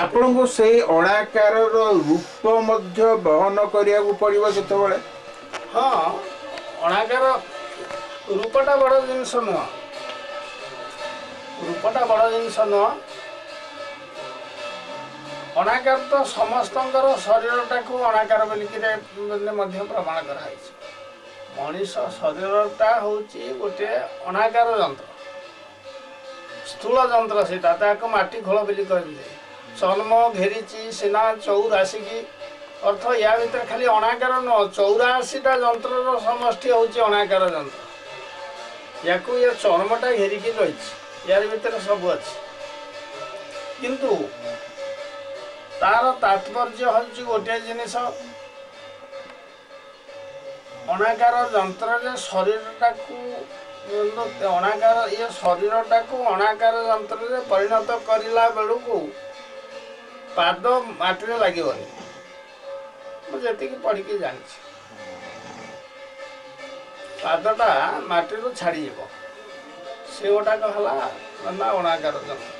ଆପଣଙ୍କୁ ସେଇ ଅଣାକାରର ରୂପ ମଧ୍ୟ ବହନ କରିବାକୁ ପଡ଼ିବ ସେତେବେଳେ। ହଁ, ଅଣାକାର ରୂପଟା ବଡ଼ ଜିନିଷ ନୁହଁ, ରୂପଟା ବଡ଼ ଜିନିଷ ନୁହଁ। ଅଣାକାର ତ ସମସ୍ତଙ୍କର ଶରୀରଟାକୁ ଅଣାକାର ବୋଲିକିରି ମାନେ ମଧ୍ୟ ପ୍ରମାଣ କରାହେଇଛି। ମଣିଷ ଶରୀରଟା ହେଉଛି ଗୋଟିଏ ଅଣାକାର ଯନ୍ତ୍ର, ସ୍ଥୂଳ ଯନ୍ତ୍ର ସେଇଟା, ତାକୁ ମାଟି ଖୋଳ ବୋଲି କହିଲେ। ଚର୍ମ ଘେରିଛି ସିନା 84କି, ଅର୍ଥ ୟା ଭିତରେ ଖାଲି ଅଣାକାର ନୁହଁ, 84ଟା ଯନ୍ତ୍ରର ସମଷ୍ଟି ହେଉଛି ଅଣାକାର ଯନ୍ତ୍ର। ୟାକୁ ଏ ଚର୍ମଟା ଘେରିକି ରହିଛି, ୟାରି ଭିତରେ ସବୁ ଅଛି। କିନ୍ତୁ ତାର ତାତ୍ପର୍ଯ୍ୟ ହେଉଛି ଗୋଟିଏ ଜିନିଷ, ଅଣାକାର ଯନ୍ତ୍ରରେ ଶରୀରଟାକୁ ଅଣାକାର, ଇଏ ଶରୀରଟାକୁ ଅଣାକାର ଯନ୍ତ୍ରରେ ପରିଣତ କରିଲା ବେଳକୁ ପାଦ ମାଟିରେ ଲାଗିବନି। ମୁଁ ଯେତିକି ପଢ଼ିକି ଜାଣିଛି, ପାଦଟା ମାଟିରୁ ଛାଡ଼ିଯିବ। ସେ ଗୋଟାକ ହେଲା ନା ଅଣାକାର ଯନ୍ତ୍ର।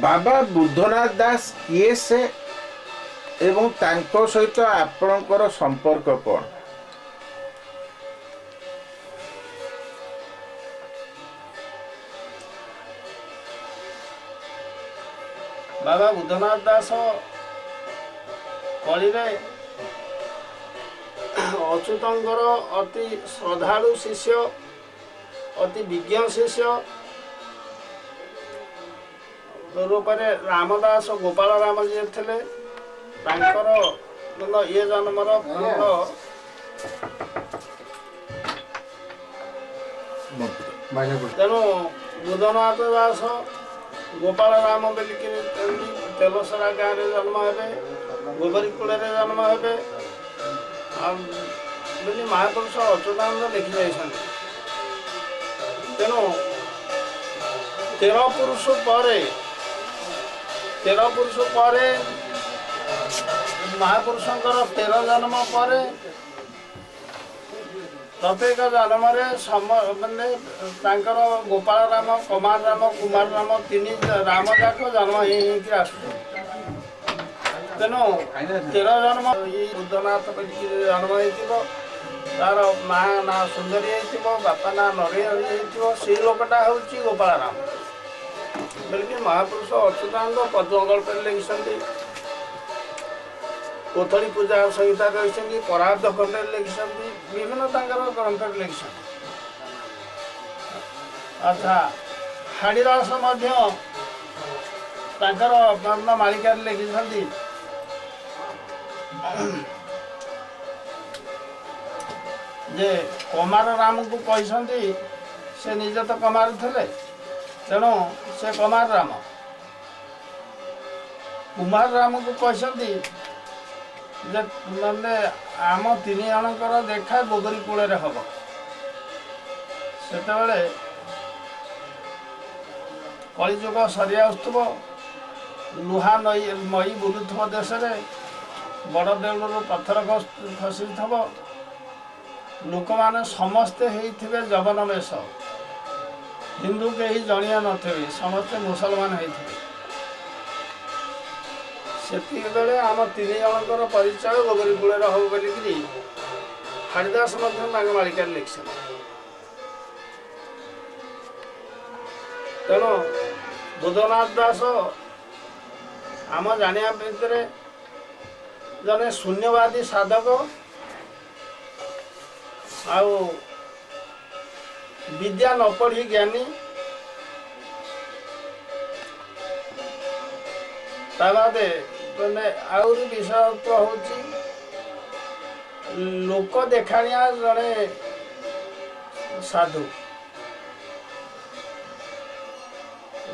ବାବା ବୁଦ୍ଧନାଥ ଦାସ କିଏ ସେ ଏବଂ ତାଙ୍କ ସହିତ ଆପଣଙ୍କର ସମ୍ପର୍କ କ'ଣ? ବାବା ବୁଦ୍ଧନାଥ ଦାସ କଳିରେ ଅଚ୍ୟୁତଙ୍କର ଅତି ଶ୍ରଦ୍ଧାଳୁ ଶିଷ୍ୟ, ଅତି ବିଜ୍ଞ ଶିଷ୍ୟ ରୂପରେ ରାମଦାସ ଗୋପାଳ ରାମ ଯିଏ ଥିଲେ ତାଙ୍କର ଇଏ ଜନ୍ମର। ତେଣୁ ବୁଦ୍ଧନାଥ ଦାସ ଗୋପାଳ ରାମ ବୋଲିକିରି ତେଲସରା ଗାଁରେ ଜନ୍ମ ହେବେ, ଗୋବରୀ କୂଳରେ ଜନ୍ମ ହେବେ ଆଉ ବୋଲି ମହାପୁରୁଷ ଅଚ୍ୟୁତାନନ୍ଦ ଲେଖି ଯାଇଛନ୍ତି। ତେଣୁ 13 ପୁରୁଷ ପରେ, 13 ପୁରୁଷ ପରେ ମହାପୁରୁଷଙ୍କର 13 ଜନ୍ମ ପରେ ପ୍ରତ୍ୟେକ ଜନ୍ମରେ ମାନେ ତାଙ୍କର ଗୋପାଳ ରାମ, କମାର ରାମ, କୁମାର ରାମ, 3 ରାମ ଯାକ ଜନ୍ମ ହେଇ ହେଇକି ଆସୁଛନ୍ତି। ତେଣୁ 13 ଜନ୍ମ ଏଇ ବୁଦ୍ଧନାଥ ବୋଲିକିରି ଜନ୍ମ ହେଇଥିବ, ତାର ମା ନାଁ ସୁନ୍ଦରୀ ହେଇଥିବ, ବାପା ନାଁ ନରେଇ ହେଇଥିବ, ସେଇ ଲୋକଟା ହେଉଛି ଗୋପାଳ ରାମ ବୋଲିକି ମହାପୁରୁଷ ଅଚ୍ୟୁତାନନ୍ଦ ପଦ୍ମଗଳ୍ପରେ ଲେଖିଛନ୍ତି, କୋଥଳି ପୂଜା ସଂହିତା କହିଛନ୍ତି, ପରାବ୍ଧ ଖଣ୍ଡରେ ଲେଖିଛନ୍ତି, ବିଭିନ୍ନ ତାଙ୍କର ଗ୍ରନ୍ଥରେ ଲେଖିଛନ୍ତି। ଆଚ୍ଛା, ହାଡ଼ିଦାସ ମଧ୍ୟ ତାଙ୍କର ମାଳିକାରେ ଲେଖିଛନ୍ତି ଯେ କମାର ରାମକୁ କହିଛନ୍ତି, ସେ ନିଜେ ତ କମାର ଥିଲେ, ତେଣୁ ସେ କମାର ରାମ। କୁମାର ରାମକୁ କହିଛନ୍ତି ଯେ ମାନେ ଆମ 3 ଜଣଙ୍କର ଦେଖା ଗୋବରୀ କୂଳରେ ହବ। ସେତେବେଳେ କଳିଯୁଗ ସରି ଆସୁଥିବ, ଲୁହା ନଈ ମଇ ବୁଲୁଥିବ ଦେଶରେ, ବଡ଼ ଦେଉଳରୁ ପଥର ଖସିଥିବ, ଲୋକମାନେ ସମସ୍ତେ ହେଇଥିବେ ଯବନ ବେଶ, ହିନ୍ଦୁ କେହି ଜଣିଆ ନଥିବେ, ସମସ୍ତେ ମୁସଲମାନ ହେଇଥିବେ। ସେତିକି ବେଳେ ଆମ 3 ଜଣଙ୍କର ପରିଚୟ ଗୋବରୀ କୂଳରେ ହବ ବୋଲିକିରି ହରିଦାସ ମଧ୍ୟ ତାଙ୍କ ମାଳିକାରେ ଲେଖିଛନ୍ତି। ତେଣୁ ବୁଦ୍ଧନାଥ ଦାସ ଆମ ଜାଣିବା ଭିତରେ ଜଣେ ଶୂନ୍ୟବାଦୀ ସାଧକ ଆଉ ବିଦ୍ୟା ନ ପଢ଼ି ଜ୍ଞାନୀ। ତା ବାଦେ ମାନେ ଆହୁରି ବିଷୟତ୍ୱ ହେଉଛି ଲୋକ ଦେଖାଣିଆ ଜଣେ ସାଧୁ।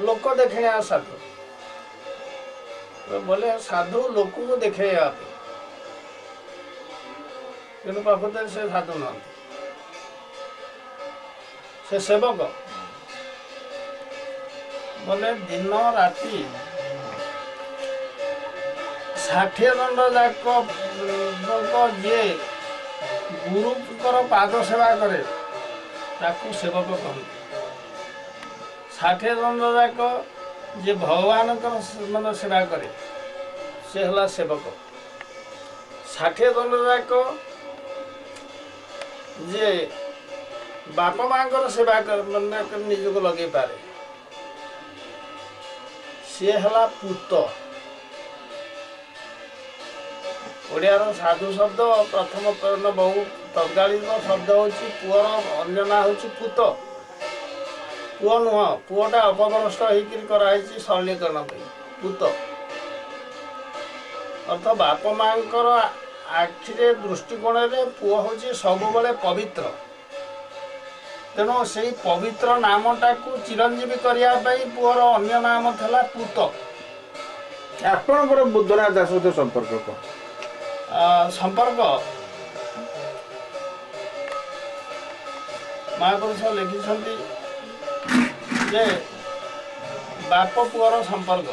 ଲୋକ ଦେଖେଣିଆ ସାଧୁ ବୋଲେ, ସାଧୁ ଲୋକଙ୍କୁ ଦେଖେଇବା ପାଇଁ, କିନ୍ତୁ ପ୍ରକୃତରେ ସେ ସାଧୁ ନୁହନ୍ତି, ସେ ସେବକ। ବୋଲେ ଦିନ ରାତି 60 ଦଣ୍ଡ ଯାକ ଯିଏ ଗୁରୁଙ୍କର ପାଦ ସେବା କରେ ତାକୁ ସେବକ କହନ୍ତି। 60 ଦଣ୍ଡ ଯାକ ଯିଏ ଭଗବାନଙ୍କର ମାନେ ସେବା କରେ ସେ ହେଲା ସେବକ। 60 ଦଣ୍ଡ ଯାକ ଯିଏ ବାପା ମାଆଙ୍କର ସେବା ମାନେ ନିଜକୁ ଲଗେଇ ପାରେ ସିଏ ହେଲା ପୂତ। ଓଡ଼ିଆର ସାଧୁ ଶବ୍ଦ ପ୍ରଥମ ବହୁ ତତ୍କାଳୀନ ଶବ୍ଦ ହେଉଛି ପୁଅର ଅନ୍ୟ ନାଁ ହେଉଛି ପୂତ। ପୁଅ ନୁହଁ, ପୁଅଟା ଅପଭ୍ରଷ୍ଟ ହେଇକିରି କରାହେଇଛି ସରଳୀକରଣ ପାଇଁ। ପୂତ ଅର୍ଥ ବାପ ମାଆଙ୍କର ଆଖିରେ ଦୃଷ୍ଟିକୋଣରେ ପୁଅ ହେଉଛି ସବୁବେଳେ ପବିତ୍ର। ତେଣୁ ସେଇ ପବିତ୍ର ନାମଟାକୁ ଚିରଞ୍ଜୀବୀ କରିବା ପାଇଁ ପୁଅର ଅନ୍ୟ ନାମ ଥିଲା ପୂତ। ଆପଣଙ୍କର ବୁଦ୍ଧନାଥ ଦାସ ସହିତ ସମ୍ପର୍କ କ'ଣ? ସମ୍ପର୍କ ମହାପୁରୁଷ ଲେଖିଛନ୍ତି ଯେ ବାପ ପୁଅର ସମ୍ପର୍କ।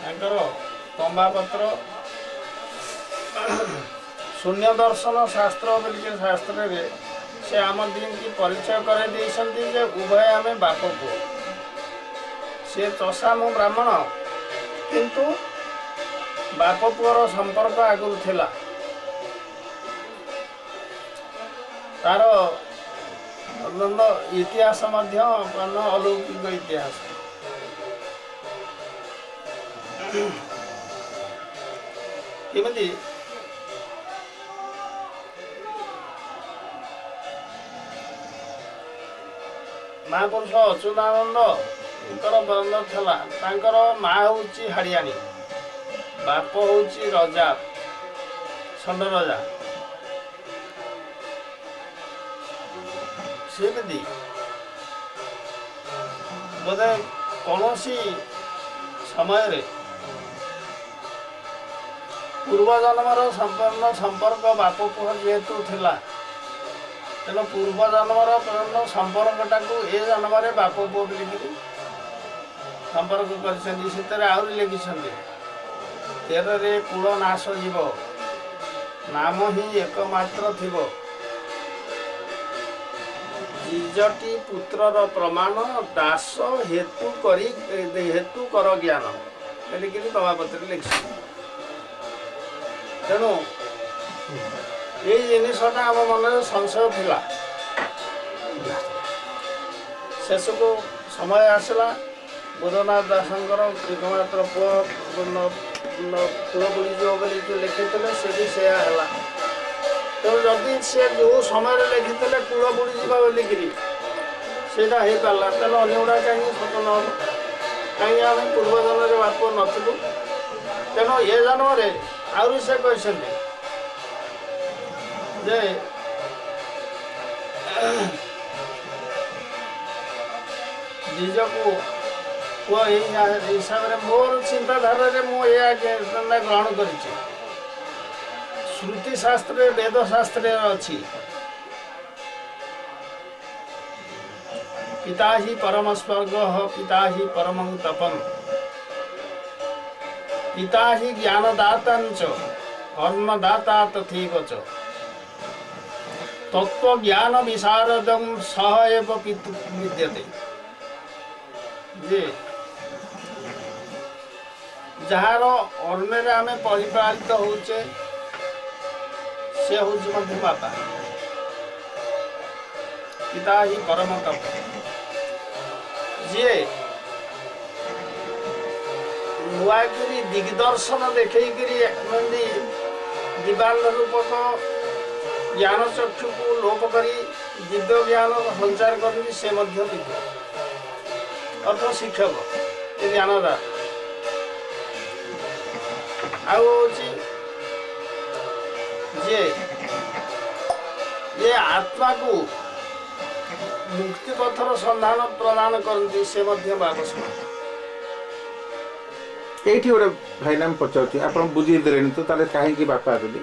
ତାଙ୍କର ତମ୍ବାପତ୍ର ଶୂନ୍ୟ ଦର୍ଶନ ଶାସ୍ତ୍ର ବୋଲିକି ଶାସ୍ତ୍ରରେ ସେ ଆମ ଦିନକି ପରିଚୟ କରାଇ ଦେଇଛନ୍ତି ଯେ ଉଭୟ ଆମେ ବାପ ପୁଅ। ସେ ଚଷା, ମୁଁ ବ୍ରାହ୍ମଣ, କିନ୍ତୁ ବାପ ପୁଅର ସମ୍ପର୍କ ଆଗରୁ ଥିଲା। ତାର ଇତିହାସ ମଧ୍ୟ ଅଲୌକିକ ଇତିହାସ। କେମିତି ମହାପୁରୁଷ ଅଚ୍ୟୁତାନନ୍ଦଙ୍କର ବର୍ଣ୍ଣ ଥିଲା। ତାଙ୍କର ମା ହେଉଛି ହାଡ଼ିଆଣୀ, ବାପ ହେଉଛି ରଜା, ଷଣ୍ଢ ରଜା। ସେମିତି ବୋଧେ କୌଣସି ସମୟରେ ପୂର୍ବ ଜନ୍ମର ସମ୍ପୂର୍ଣ୍ଣ ସମ୍ପର୍କ ବାପ ପୁଅ ଯେହେତୁ ଥିଲା, ତେଣୁ ପୂର୍ବ ଜନ୍ମର ସମ୍ପର୍କଟାକୁ ଏ ଜନ୍ମରେ ବାପ ପୁଅ ବୋଲିକିରି ସମ୍ପର୍କ କରିଛନ୍ତି। ସେଥିରେ ଆହୁରି ଲେଖିଛନ୍ତି, ତେରରେ କୂଳ ନାଶ ଯିବ, ନାମ ହିଁ ଏକମାତ୍ର ଥିବ, ନିଜଟି ପୁତ୍ରର ପ୍ରମାଣ, ଦାସ ହେତୁ କରି ହେତୁ କର ଜ୍ଞାନ ବୋଲିକିରି ତମାପତ୍ରରେ ଲେଖିଛନ୍ତି। ତେଣୁ ଏଇ ଜିନିଷଟା ଆମ ମନରେ ସଂଶୟ ଥିଲା। ଶେଷକୁ ସମୟ ଆସିଲା, ବୁଦ୍ଧନାଥ ଦାସଙ୍କର ଏକମାତ୍ର ପୁଅ କୂଳ ବୁଡ଼ିଯିବ ବୋଲି ଯେଉଁ ଲେଖିଥିଲେ ସେ ବି ସେୟା ହେଲା। ତେଣୁ ଯଦି ସେ ଯେଉଁ ସମୟରେ ଲେଖିଥିଲେ କୂଳ ବୁଡ଼ିଯିବ ବୋଲିକିରି ସେଇଟା ହେଇପାରିଲା, ତାହେଲେ ଅନ୍ୟ ଗୁଡ଼ା କାହିଁକି ସତ ନ ହେବ? କାହିଁକି ଆମେ ପୂର୍ବ ଜନ୍ମରେ ବାପ ନଥିଲୁ। ତେଣୁ ଏ ଜନ୍ମରେ ଆହୁରି ସେ କହିଛନ୍ତି ଯେ ନିଜକୁ ପୁଅ ଏଇ ହିସାବରେ ମୋର ଚିନ୍ତାଧାରାରେ ମୁଁ ଏହା ଗ୍ରହଣ କରିଛି। ଶ୍ରୁତି ଶାସ୍ତ୍ରରେ ବେଦ ଶାସ୍ତ୍ରରେ ଅଛି, ପିତା ହି ପରମ ସ୍ୱର୍ଗ, ପିତା ହି ପରମଂ ତପಂ, ପିତା ହି ଜ୍ଞାନଦାତାଞ୍ଚ ଅନ୍ନଦାତା ତଥୈବ ଚ, ତତ୍ତ୍ୱ ଜ୍ଞାନ ବିଶାରଦಂ ସହ ଏବ ପିତୃ ବିଦ୍ୟତେ। ଯେ ଯାହାର ଅନ୍ନରେ ଆମେ ପରିପାଳିତ ହଉଛେ ସେ ହେଉଛି ମଧ୍ୟ ବାପା। ପିତା ହି ପରମ ତପ। ଯିଏ ନୂଆକିରି ଦିଗ୍ଦର୍ଶନ ଦେଖେଇକିରି ଏମିତି ଦିବାନ ରୂପକ ଜ୍ଞାନ ଚକ୍ଷୁକୁ ଲୋପ କରି ଦିବ୍ୟ ଜ୍ଞାନ ସଞ୍ଚାର କରନ୍ତି ସେ ମଧ୍ୟ ପିତା, ଅର୍ଥ ଶିକ୍ଷକ, ଏ ଜ୍ଞାନଦାତା। ଆଉ ହେଉଛି ଯେ ଇଏ ଆତ୍ମାକୁ ମୁକ୍ତିପଥର ସନ୍ଧାନ ପ୍ରଦାନ କରନ୍ତି ସେ ମଧ୍ୟ ବାବା ସମାନ। ଏଇଠି ଗୋଟେ ଭାଇନା ମୁଁ ପଚାରୁଛି, ଆପଣ ବୁଝେଇ ଦେଲେଣି ତ ତାହେଲେ କାହିଁକି ବାପା ବୋଲି।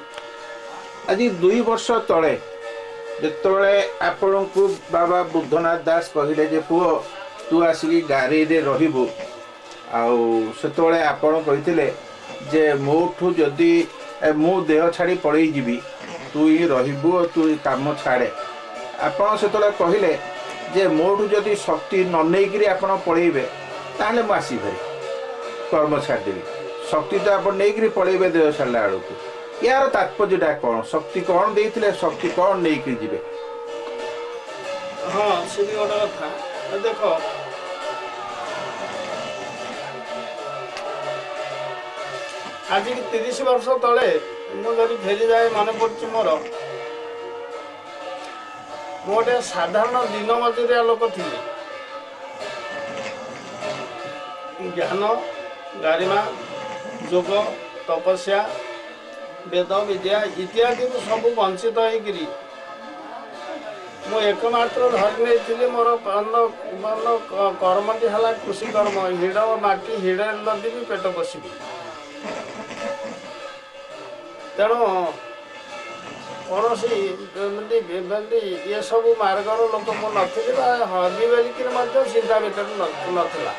ଆଜି 2 ବର୍ଷ ତଳେ ଯେତେବେଳେ ଆପଣଙ୍କୁ ବାବା ବୁଦ୍ଧନାଥ ଦାସ କହିଲେ ଯେ ପୁଅ ତୁ ଆସିକି ଗାଡ଼ିରେ ରହିବୁ, ଆଉ ସେତେବେଳେ ଆପଣ କହିଥିଲେ ଯେ ମୋଠୁ ଯଦି ମୁଁ ଦେହ ଛାଡ଼ି ପଳେଇ ଯିବି, ତୁ ହିଁ ରହିବୁ, ତୁ କାମ ଛାଡ଼େ। ଆପଣ ସେତେବେଳେ କହିଲେ ଯେ ମୋଠୁ ଯଦି ଶକ୍ତି ନ ନେଇକିରି ଆପଣ ପଳେଇବେ ତାହେଲେ ମୁଁ ଆସିପାରିବି, କର୍ମ ଛାଡ଼ିଦେବି। ଶକ୍ତି ତ ଆପଣ ନେଇକିରି ପଳେଇବେ ଦେହ ଛାଡ଼ିଲା ବେଳକୁ। ୟାର ତାତ୍ପର୍ଯ୍ୟଟା କ'ଣ? ଶକ୍ତି କ'ଣ ଦେଇଥିଲେ, ଶକ୍ତି କ'ଣ ନେଇକିରି ଯିବେ? ହଁ, ସେ ବି ଗୋଟେ କଥା। ଦେଖ, ଆଜିକି 30 ବର୍ଷ ତଳେ ମୁଁ ଯଦି ଫେରିଯାଏ, ମନେ ପଡ଼ୁଛି ମୋର, ମୁଁ ଗୋଟେ ସାଧାରଣ ଦିନ ମଜୁରିଆ ଲୋକ ଥିଲି। ଜ୍ଞାନ, ଗାରିମା, ଯୋଗ, ତପସ୍ୟା, ବେଦ ବିଦ୍ୟା ଇତ୍ୟାଦିରୁ ସବୁ ବଞ୍ଚିତ ହେଇକିରି ମୁଁ ଏକମାତ୍ର ଧରି ନେଇଥିଲି ମୋର କର୍ମଟି ହେଲା କୃଷି କର୍ମ। ହିଡ଼ ମାଟି ହିଡ଼ରେ ଲଦିବି, ପେଟ ପୋଷିବି। ତେଣୁ କୌଣସି ଏମିତି ଏସବୁ ମାର୍ଗର ଲୋକ ମୁଁ ନଥିଲି ବା ହବି ବୋଲିକିରି ମଧ୍ୟ ଚିନ୍ତା ଭିତରେ ନଥିଲା।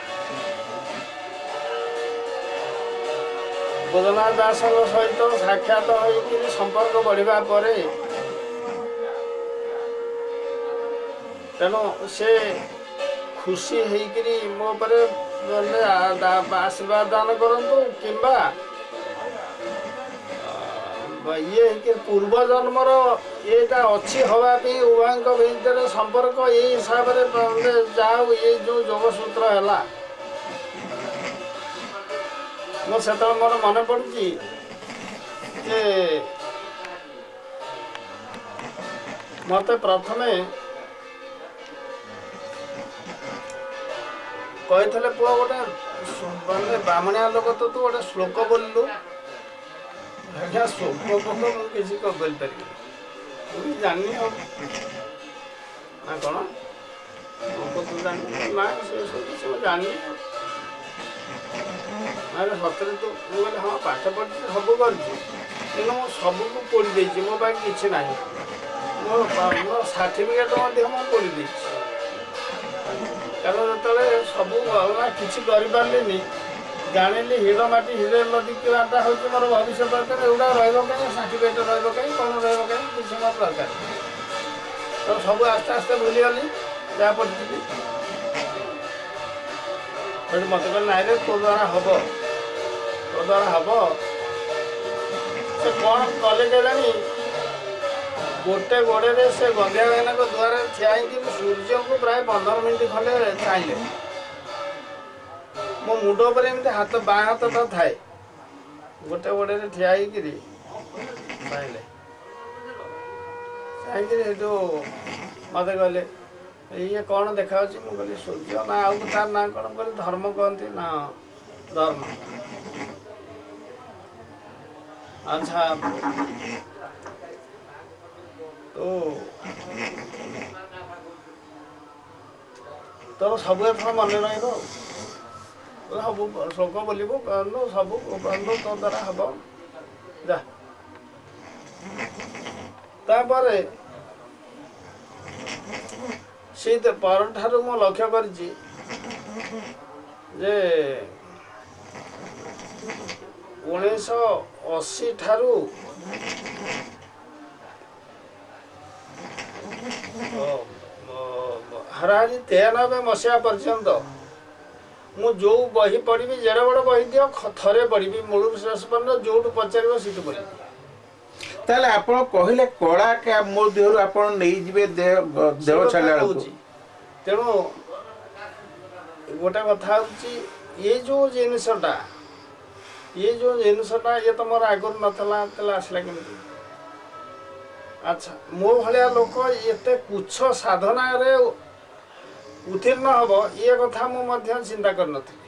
ବୁଦ୍ଧନାଥ ଦାସଙ୍କ ସହିତ ସାକ୍ଷାତ ହୋଇକିରି ସମ୍ପର୍କ ବଢ଼ିବା ପରେ, ତେଣୁ ସେ ଖୁସି ହେଇକିରି ମୋ ଉପରେ ଆଶୀର୍ବାଦ ଦାନ କରନ୍ତୁ କିମ୍ବା ଇଏ ହେଇକିରି ପୂର୍ବ ଜନ୍ମର ଏଇଟା ଅଛି ହେବା ପାଇଁ ଉଭୟଙ୍କ ଭିତରେ ସମ୍ପର୍କ ଏଇ ହିସାବରେ ଯାହା ହଉ ଏଇ ଯେଉଁ ଯୋଗସୂତ୍ର ହେଲା। ମୁଁ ସେତେବେଳେ ମୋର ମନେ ପଡ଼ୁଛି ଯେ ମୋତେ ପ୍ରଥମେ କହିଥିଲେ, ପୁଅ ଗୋଟେ ମାନେ ବ୍ରାହ୍ମଣିଆ ଲୋକ ତ, ତୁ ଗୋଟେ ଶ୍ଲୋକ ବୋଲିଲୁ। ଆଜ୍ଞା, ଶ୍ଲୋକ ଫୋକ ମୁଁ କିଛି ବୋଲିପାରିବିନି, ମୁଁ ବି ଜାଣିନି ଆଉ ନା କ'ଣ ଶ୍ଲୋକ ତୁ ଜାଣିନୁ ନା, ସେ ସବୁ କିଛି ମୁଁ ଜାଣିନି। ଆରେ ସତରେ ତୁ? ମୁଁ କହିଲି ହଁ, ପାଠ ପଢ଼ିଛି, ସବୁ କରିଛି, କିନ୍ତୁ ମୁଁ ସବୁକୁ ପୋଡ଼ି ଦେଇଛି, ମୋ ପାଖେ କିଛି ନାହିଁ। ମୋ ସାର୍ଟିଫିକେଟ୍ ମଧ୍ୟ ମୁଁ ପୋଡ଼ି ଦେଇଛି। କାରଣ ଯେତେବେଳେ ସବୁ କିଛି କରିପାରିଲିନି, ଜାଣିଲି ହିଡ଼ ମାଟି ହିଡ଼ ଲଦିକିବାଟା ହେଉଛି ମୋର ଭବିଷ୍ୟତ ଦରକାର। ଏଗୁଡ଼ା ରହିବ କାହିଁ? ସାର୍ଟିଫିକେଟ୍ ରହିବ କାହିଁ? କ'ଣ ରହିବ କାହିଁ? କିଛି ମୋର ଦରକାର। ତ ସବୁ ଆସ୍ତେ ଆସ୍ତେ ଭୁଲିଗଲି ଯାହା ପଢ଼ିଥିଲି। ସେଠୁ ମୋତେ କହିଲେ, ନାଇଁ ରେ, ତୋ ଦ୍ୱାରା ହେବ, ତୋ ଦ୍ୱାରା ହେବ। ସେ କ'ଣ କଲେ କେଜାଣି, ଗୋଟେ ଗୋଡ଼ରେ ସେ ଗନ୍ଧିଆ ଭାଇନାଙ୍କ ଦୁଆରେ ଠିଆ ହେଇକି ସୂର୍ଯ୍ୟଙ୍କୁ ପ୍ରାୟ 15 ମିନିଟ୍ ଖଣ୍ଡେ ଚାହିଁଲେ। ମୋ ମୁଣ୍ଡ ଉପରେ ଏମିତି ହାତ, ବାଁ ହାତଟା ଥାଏ, ଗୋଟେ ଗୋଡ଼ରେ ଠିଆ ହେଇକିରି ଚାହିଁଲେ। ଚାହିଁକିରି ସେଇଠୁ ମୋତେ କହିଲେ, ଇଏ କ'ଣ ଦେଖାଯାଉଛି? ମୁଁ କହିଲି ସୂର୍ଯ୍ୟ। ନା, ଆଉ ତାର ନାଁ କ'ଣ? ମୁଁ କହିଲି ଧର୍ମ କହନ୍ତି। ନା, ଧର୍ମ, ଆଚ୍ଛା, ତ ତୋର ସବୁ ଏଥର ମନେ ରହିବ, ଆଉ ସବୁ ଶ୍ଲୋକ ବୋଲିବୁ, ସବୁ ତୋ ଦ୍ୱାରା ହବ, ଯା। ତାପରେ ସେଇ ପରଠାରୁ ମୁଁ ଲକ୍ଷ୍ୟ କରିଛି ଯେ 1980 ଠାରୁ ହାରାହାରି 93 ମସିହା ପର୍ଯ୍ୟନ୍ତ ମୁଁ ଯେଉଁ ବହି ପଢ଼ିବି, ଯେଡ଼େ ବଡ଼ ବହି ଦିଅ, ଥରେ ପଢ଼ିବି ମୂଳରୁ ଶେଷ ପର୍ଯ୍ୟନ୍ତ, ଯେଉଁଠୁ ପଚାରିବ ସେଠୁ ପଢ଼ିବି। ତାହେଲେ ଆପଣ କହିଲେ କଳା ମୋ ଦେହରୁ ଆପଣ ନେଇଯିବେ ଦେହ ଦେହ ଛାଡ଼ିଲା ବେଳକୁ। ତେଣୁ ଗୋଟେ କଥା ହେଉଛି, ଏଇ ଯେଉଁ ଜିନିଷଟା, ଇଏ ଯେଉଁ ଜିନିଷଟା, ଇଏ ତ ମୋର ଆଗରୁ ନଥିଲା, ତାହେଲେ ଆସିଲା କେମିତି? ଆଚ୍ଛା, ମୋ ଭଳିଆ ଲୋକ ଏତେ କୁଚ୍ଛ ସାଧନାରେ ଉତ୍ତୀର୍ଣ୍ଣ ହେବ, ଇଏ କଥା ମୁଁ ମଧ୍ୟ ଚିନ୍ତା କରିନଥିଲି।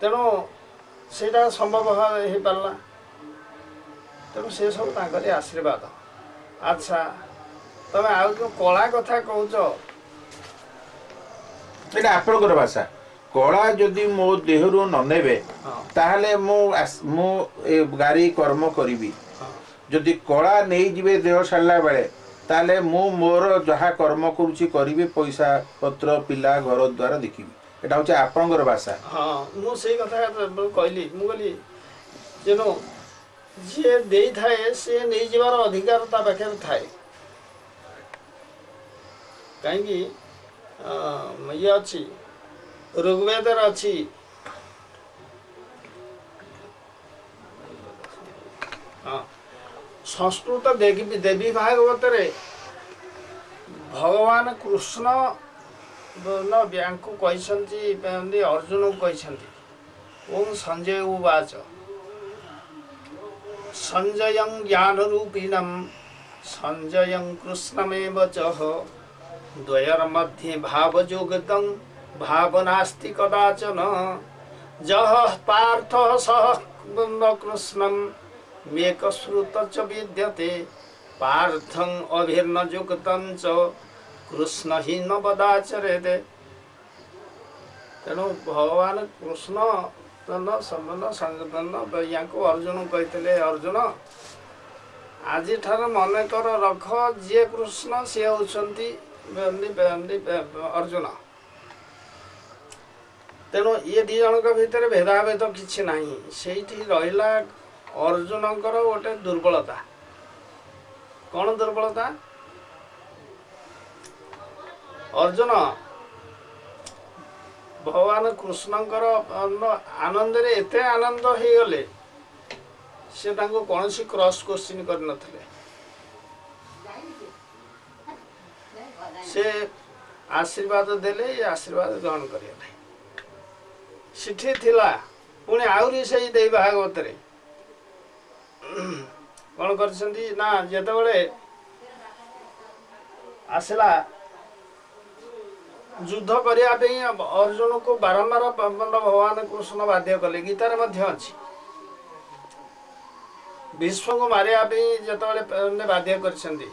ତେଣୁ ସେଇଟା ସମ୍ଭବ ହେଇପାରିଲା। ତେଣୁ ସେସବୁ ତାଙ୍କରି ଆଶୀର୍ବାଦ। ଆଚ୍ଛା, ତମେ ଆଉ ଯୋଉ କଳା କଥା କହୁଛ, ଏଇଟା ଆପଣଙ୍କର ଭାଷା। କଳା ଯଦି ମୋ ଦେହରୁ ନ ନେବେ ତାହେଲେ ମୁଁ ମୁଁ ଏ ଗାରି କର୍ମ କରିବି। ଯଦି କଳା ନେଇଯିବେ ଦେହ ସାରିଲା ବେଳେ, ତାହେଲେ ମୁଁ ମୋର ଯାହା କର୍ମ କରୁଛି କରିବି, ପଇସା ପତ୍ର ପିଲା ଘର ଦ୍ୱାର ଦେଖିବି। ଏଇଟା ହଉଛି ଆପଣଙ୍କର ଭାଷା। ହଁ, ମୁଁ ସେଇ କଥା କହିଲି। ମୁଁ କହିଲି ତେଣୁ ଯିଏ ଦେଇଥାଏ ସିଏ ନେଇଯିବାର ଅଧିକାର ତା ପାଖରେ ଥାଏ। କାହିଁକି ଇଏ ଅଛି, ଋଗ୍ବେଦରେ ଅଛି, ହଁ, ସଂସ୍କୃତ ଦେବୀ ଭାଗବତରେ ଭଗବାନ କୃଷ୍ଣ ୟାଙ୍କୁ କହିଛନ୍ତି, ଅର୍ଜୁନକୁ କହିଛନ୍ତି, ଓಂ ସଞ୍ଜୟ ଉବାଚ ସଞ୍ଜୟଂ ଜ୍ଞାନରୂପିଣಂ ସଞ୍ଜୟଂ କୃଷ୍ଣମେବ ଚ ଦ୍ୱୟର ମଧ୍ୟେ ଭାବଯୋଗତଂ ଭାବନାସ୍ତି କଦାଚନ ଯହ ପାର୍ଥ ସହ କୃଷ୍ଣಂ ମେକଶ୍ରୁତ ଚ ବିଦ୍ୟତେ ପାର୍ଥଂ ଅଭିର୍ନ ଯୁକ୍ତଂ ଚ କୃଷ୍ଣ ହିଁ ନ ବଦାଚରେତେ। ତେଣୁ ଭଗବାନ କୃଷ୍ଣ ୟାଙ୍କୁ ଅର୍ଜୁନ କହିଥିଲେ, ଅର୍ଜୁନ ଆଜିଠାରୁ ମନେକର ରଖ ଯିଏ କୃଷ୍ଣ ସିଏ ହେଉଛନ୍ତି ଅର୍ଜୁନ। ତେଣୁ ଇଏ ଦି ଜଣଙ୍କ ଭିତରେ ଭେଦାଭେଦ କିଛି ନାହିଁ। ସେଇଠି ରହିଲା ଅର୍ଜୁନଙ୍କର ଗୋଟେ ଦୁର୍ବଳତା। କ'ଣ ଦୁର୍ବଳତା? ଅର୍ଜୁନ ଭଗବାନ କୃଷ୍ଣଙ୍କର ଆନନ୍ଦରେ ଏତେ ଆନନ୍ଦ ହେଇଗଲେ, ସେ ତାଙ୍କୁ କୌଣସି କ୍ରସ୍ କୋଶ୍ଚିନ୍ କରିନଥିଲେ। ସେ ଆଶୀର୍ବାଦ ଦେଲେ, ଏ ଆଶୀର୍ବାଦ ଗ୍ରହଣ କରିଗଲେ। ସେଠି ଥିଲା ପୁଣି ଆହୁରି ସେଇ ଦେଇ ଭାଗବତରେ କ'ଣ କରିଛନ୍ତି ନା, ଯେତେବେଳେ ଆସିଲା ଯୁଦ୍ଧ କରିବା ପାଇଁ ଅର୍ଜୁନକୁ ବାରମ୍ବାର ଭଗବାନ କୃଷ୍ଣ ବାଧ୍ୟ କଲେ। ଗୀତାରେ ମଧ୍ୟ ଅଛି, ଭୀଷ୍ମକୁ ମାରିବା ପାଇଁ ଯେତେବେଳେ ବାଧ୍ୟ କରିଛନ୍ତି,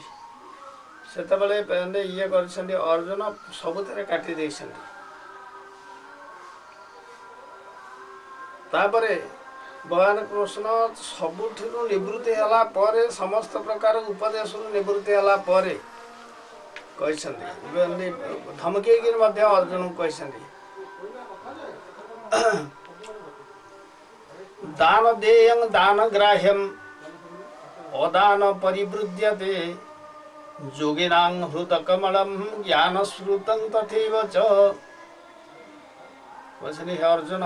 ସେତେବେଳେ ଇଏ କରିଛନ୍ତି, ଅର୍ଜୁନ ସବୁଥିରେ କାଟି ଦେଇଛନ୍ତି। ତାପରେ ଭଗବାନ କୃଷ୍ଣ ସବୁଥିରୁ ନିବୃତ୍ତି ହେଲା ପରେ, ସମସ୍ତ ପ୍ରକାର ଉପଦେଶରୁ ନିବୃତ୍ତି ହେଲା ପରେ କହିଛନ୍ତି, ଧମକେଇକିରି ମଧ୍ୟ ଅର୍ଜୁନକୁ କହିଛନ୍ତି, ଦାନ ଦେୟଂ ଦାନ ଗ୍ରାହ୍ୟಂ ଅଦାନ ପରିବୃଦ୍ୟତେ ଯୋଗିନାଂ ହୃଦକମଳಂ ଜ୍ଞାନ ଶ୍ରୁତଂ ତଥୈବ ଚ। କହିଛନ୍ତି, ହେ ଅର୍ଜୁନ,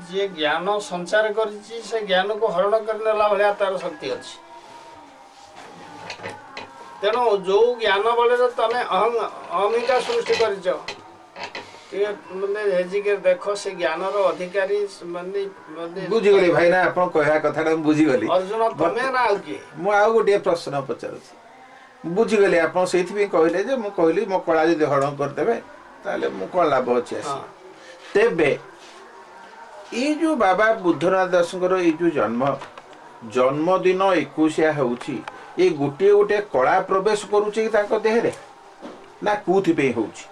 ଯିଏ ଜ୍ଞାନ ସଞ୍ଚାର କରିଛି ସେ ଜ୍ଞାନକୁ ହରଣ କରିନେଲା ଭଳିଆ ତାର ଶକ୍ତି ଅଛି। ତେଣୁ ଯୋଉ ଜ୍ଞାନ ବଳରେ ତମେ ଅହମିକା ସୃଷ୍ଟି କରିଛ, ଟିକେ ମାନେ ହେଜିକି ଦେଖ ସେ ଜ୍ଞାନର ଅଧିକାରୀ ମାନେ। ବୁଝିଗଲି ଭାଇନା, ଆପଣ କହିବା କଥାଟା ମୁଁ ବୁଝିଗଲି। ଅର୍ଜୁନ ତମେ ନା ଆଉ କିଏ? ମୁଁ ଆଉ ଗୋଟିଏ ପ୍ରଶ୍ନ ପଚାରୁଛି। ବୁଝିଗଲି, ଆପଣ ସେଇଥିପାଇଁ କହିଲେ ଯେ ମୁଁ କହିଲି ମୋ କଳା ଯଦି ହରଣ କରିଦେବେ ତାହେଲେ ମୁଁ କ'ଣ ଲାଭ ଅଛି ଆସି। ତେବେ ଏଇ ଯୋଉ ବାବା ବୁଦ୍ଧନାଥ ଦାସଙ୍କର ଏଇ ଯୋଉ ଜନ୍ମଦିନ 21 ହେଉଛି, ଏ ଗୋଟିଏ ଗୋଟିଏ କଳା ପ୍ରବେଶ କରୁଛି କି ତାଙ୍କ ଦେହରେ, ନା କୋଉଥିପାଇଁ ହେଉଛି?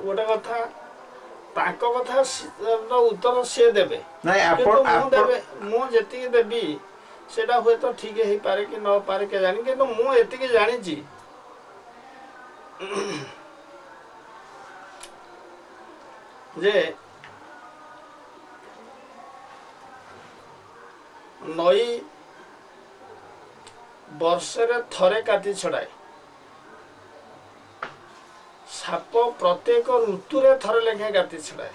ଗୋଟେ କଥା, ତାଙ୍କ କଥା ଉତ୍ତର ସିଏ ଦେବେ। ନାଇଁ, ଆପଣ ଦେବେ, ମୁଁ ଯେତିକି ଦେବି ସେଇଟା ହୁଏତ ଠିକ ହେଇପାରେ କି ନପାରେ କେ ଜାଣି, କିନ୍ତୁ ମୁଁ ଏତିକି ଜାଣିଛି ଯେ ନଈ ବର୍ଷରେ ଥରେ କାତି ଛଡ଼ାଏ, ସାପ ପ୍ରତ୍ୟେକ ଋତୁରେ ଥରେ ଲେଖାଏଁ ଗାତି ଛଡ଼ାଏ,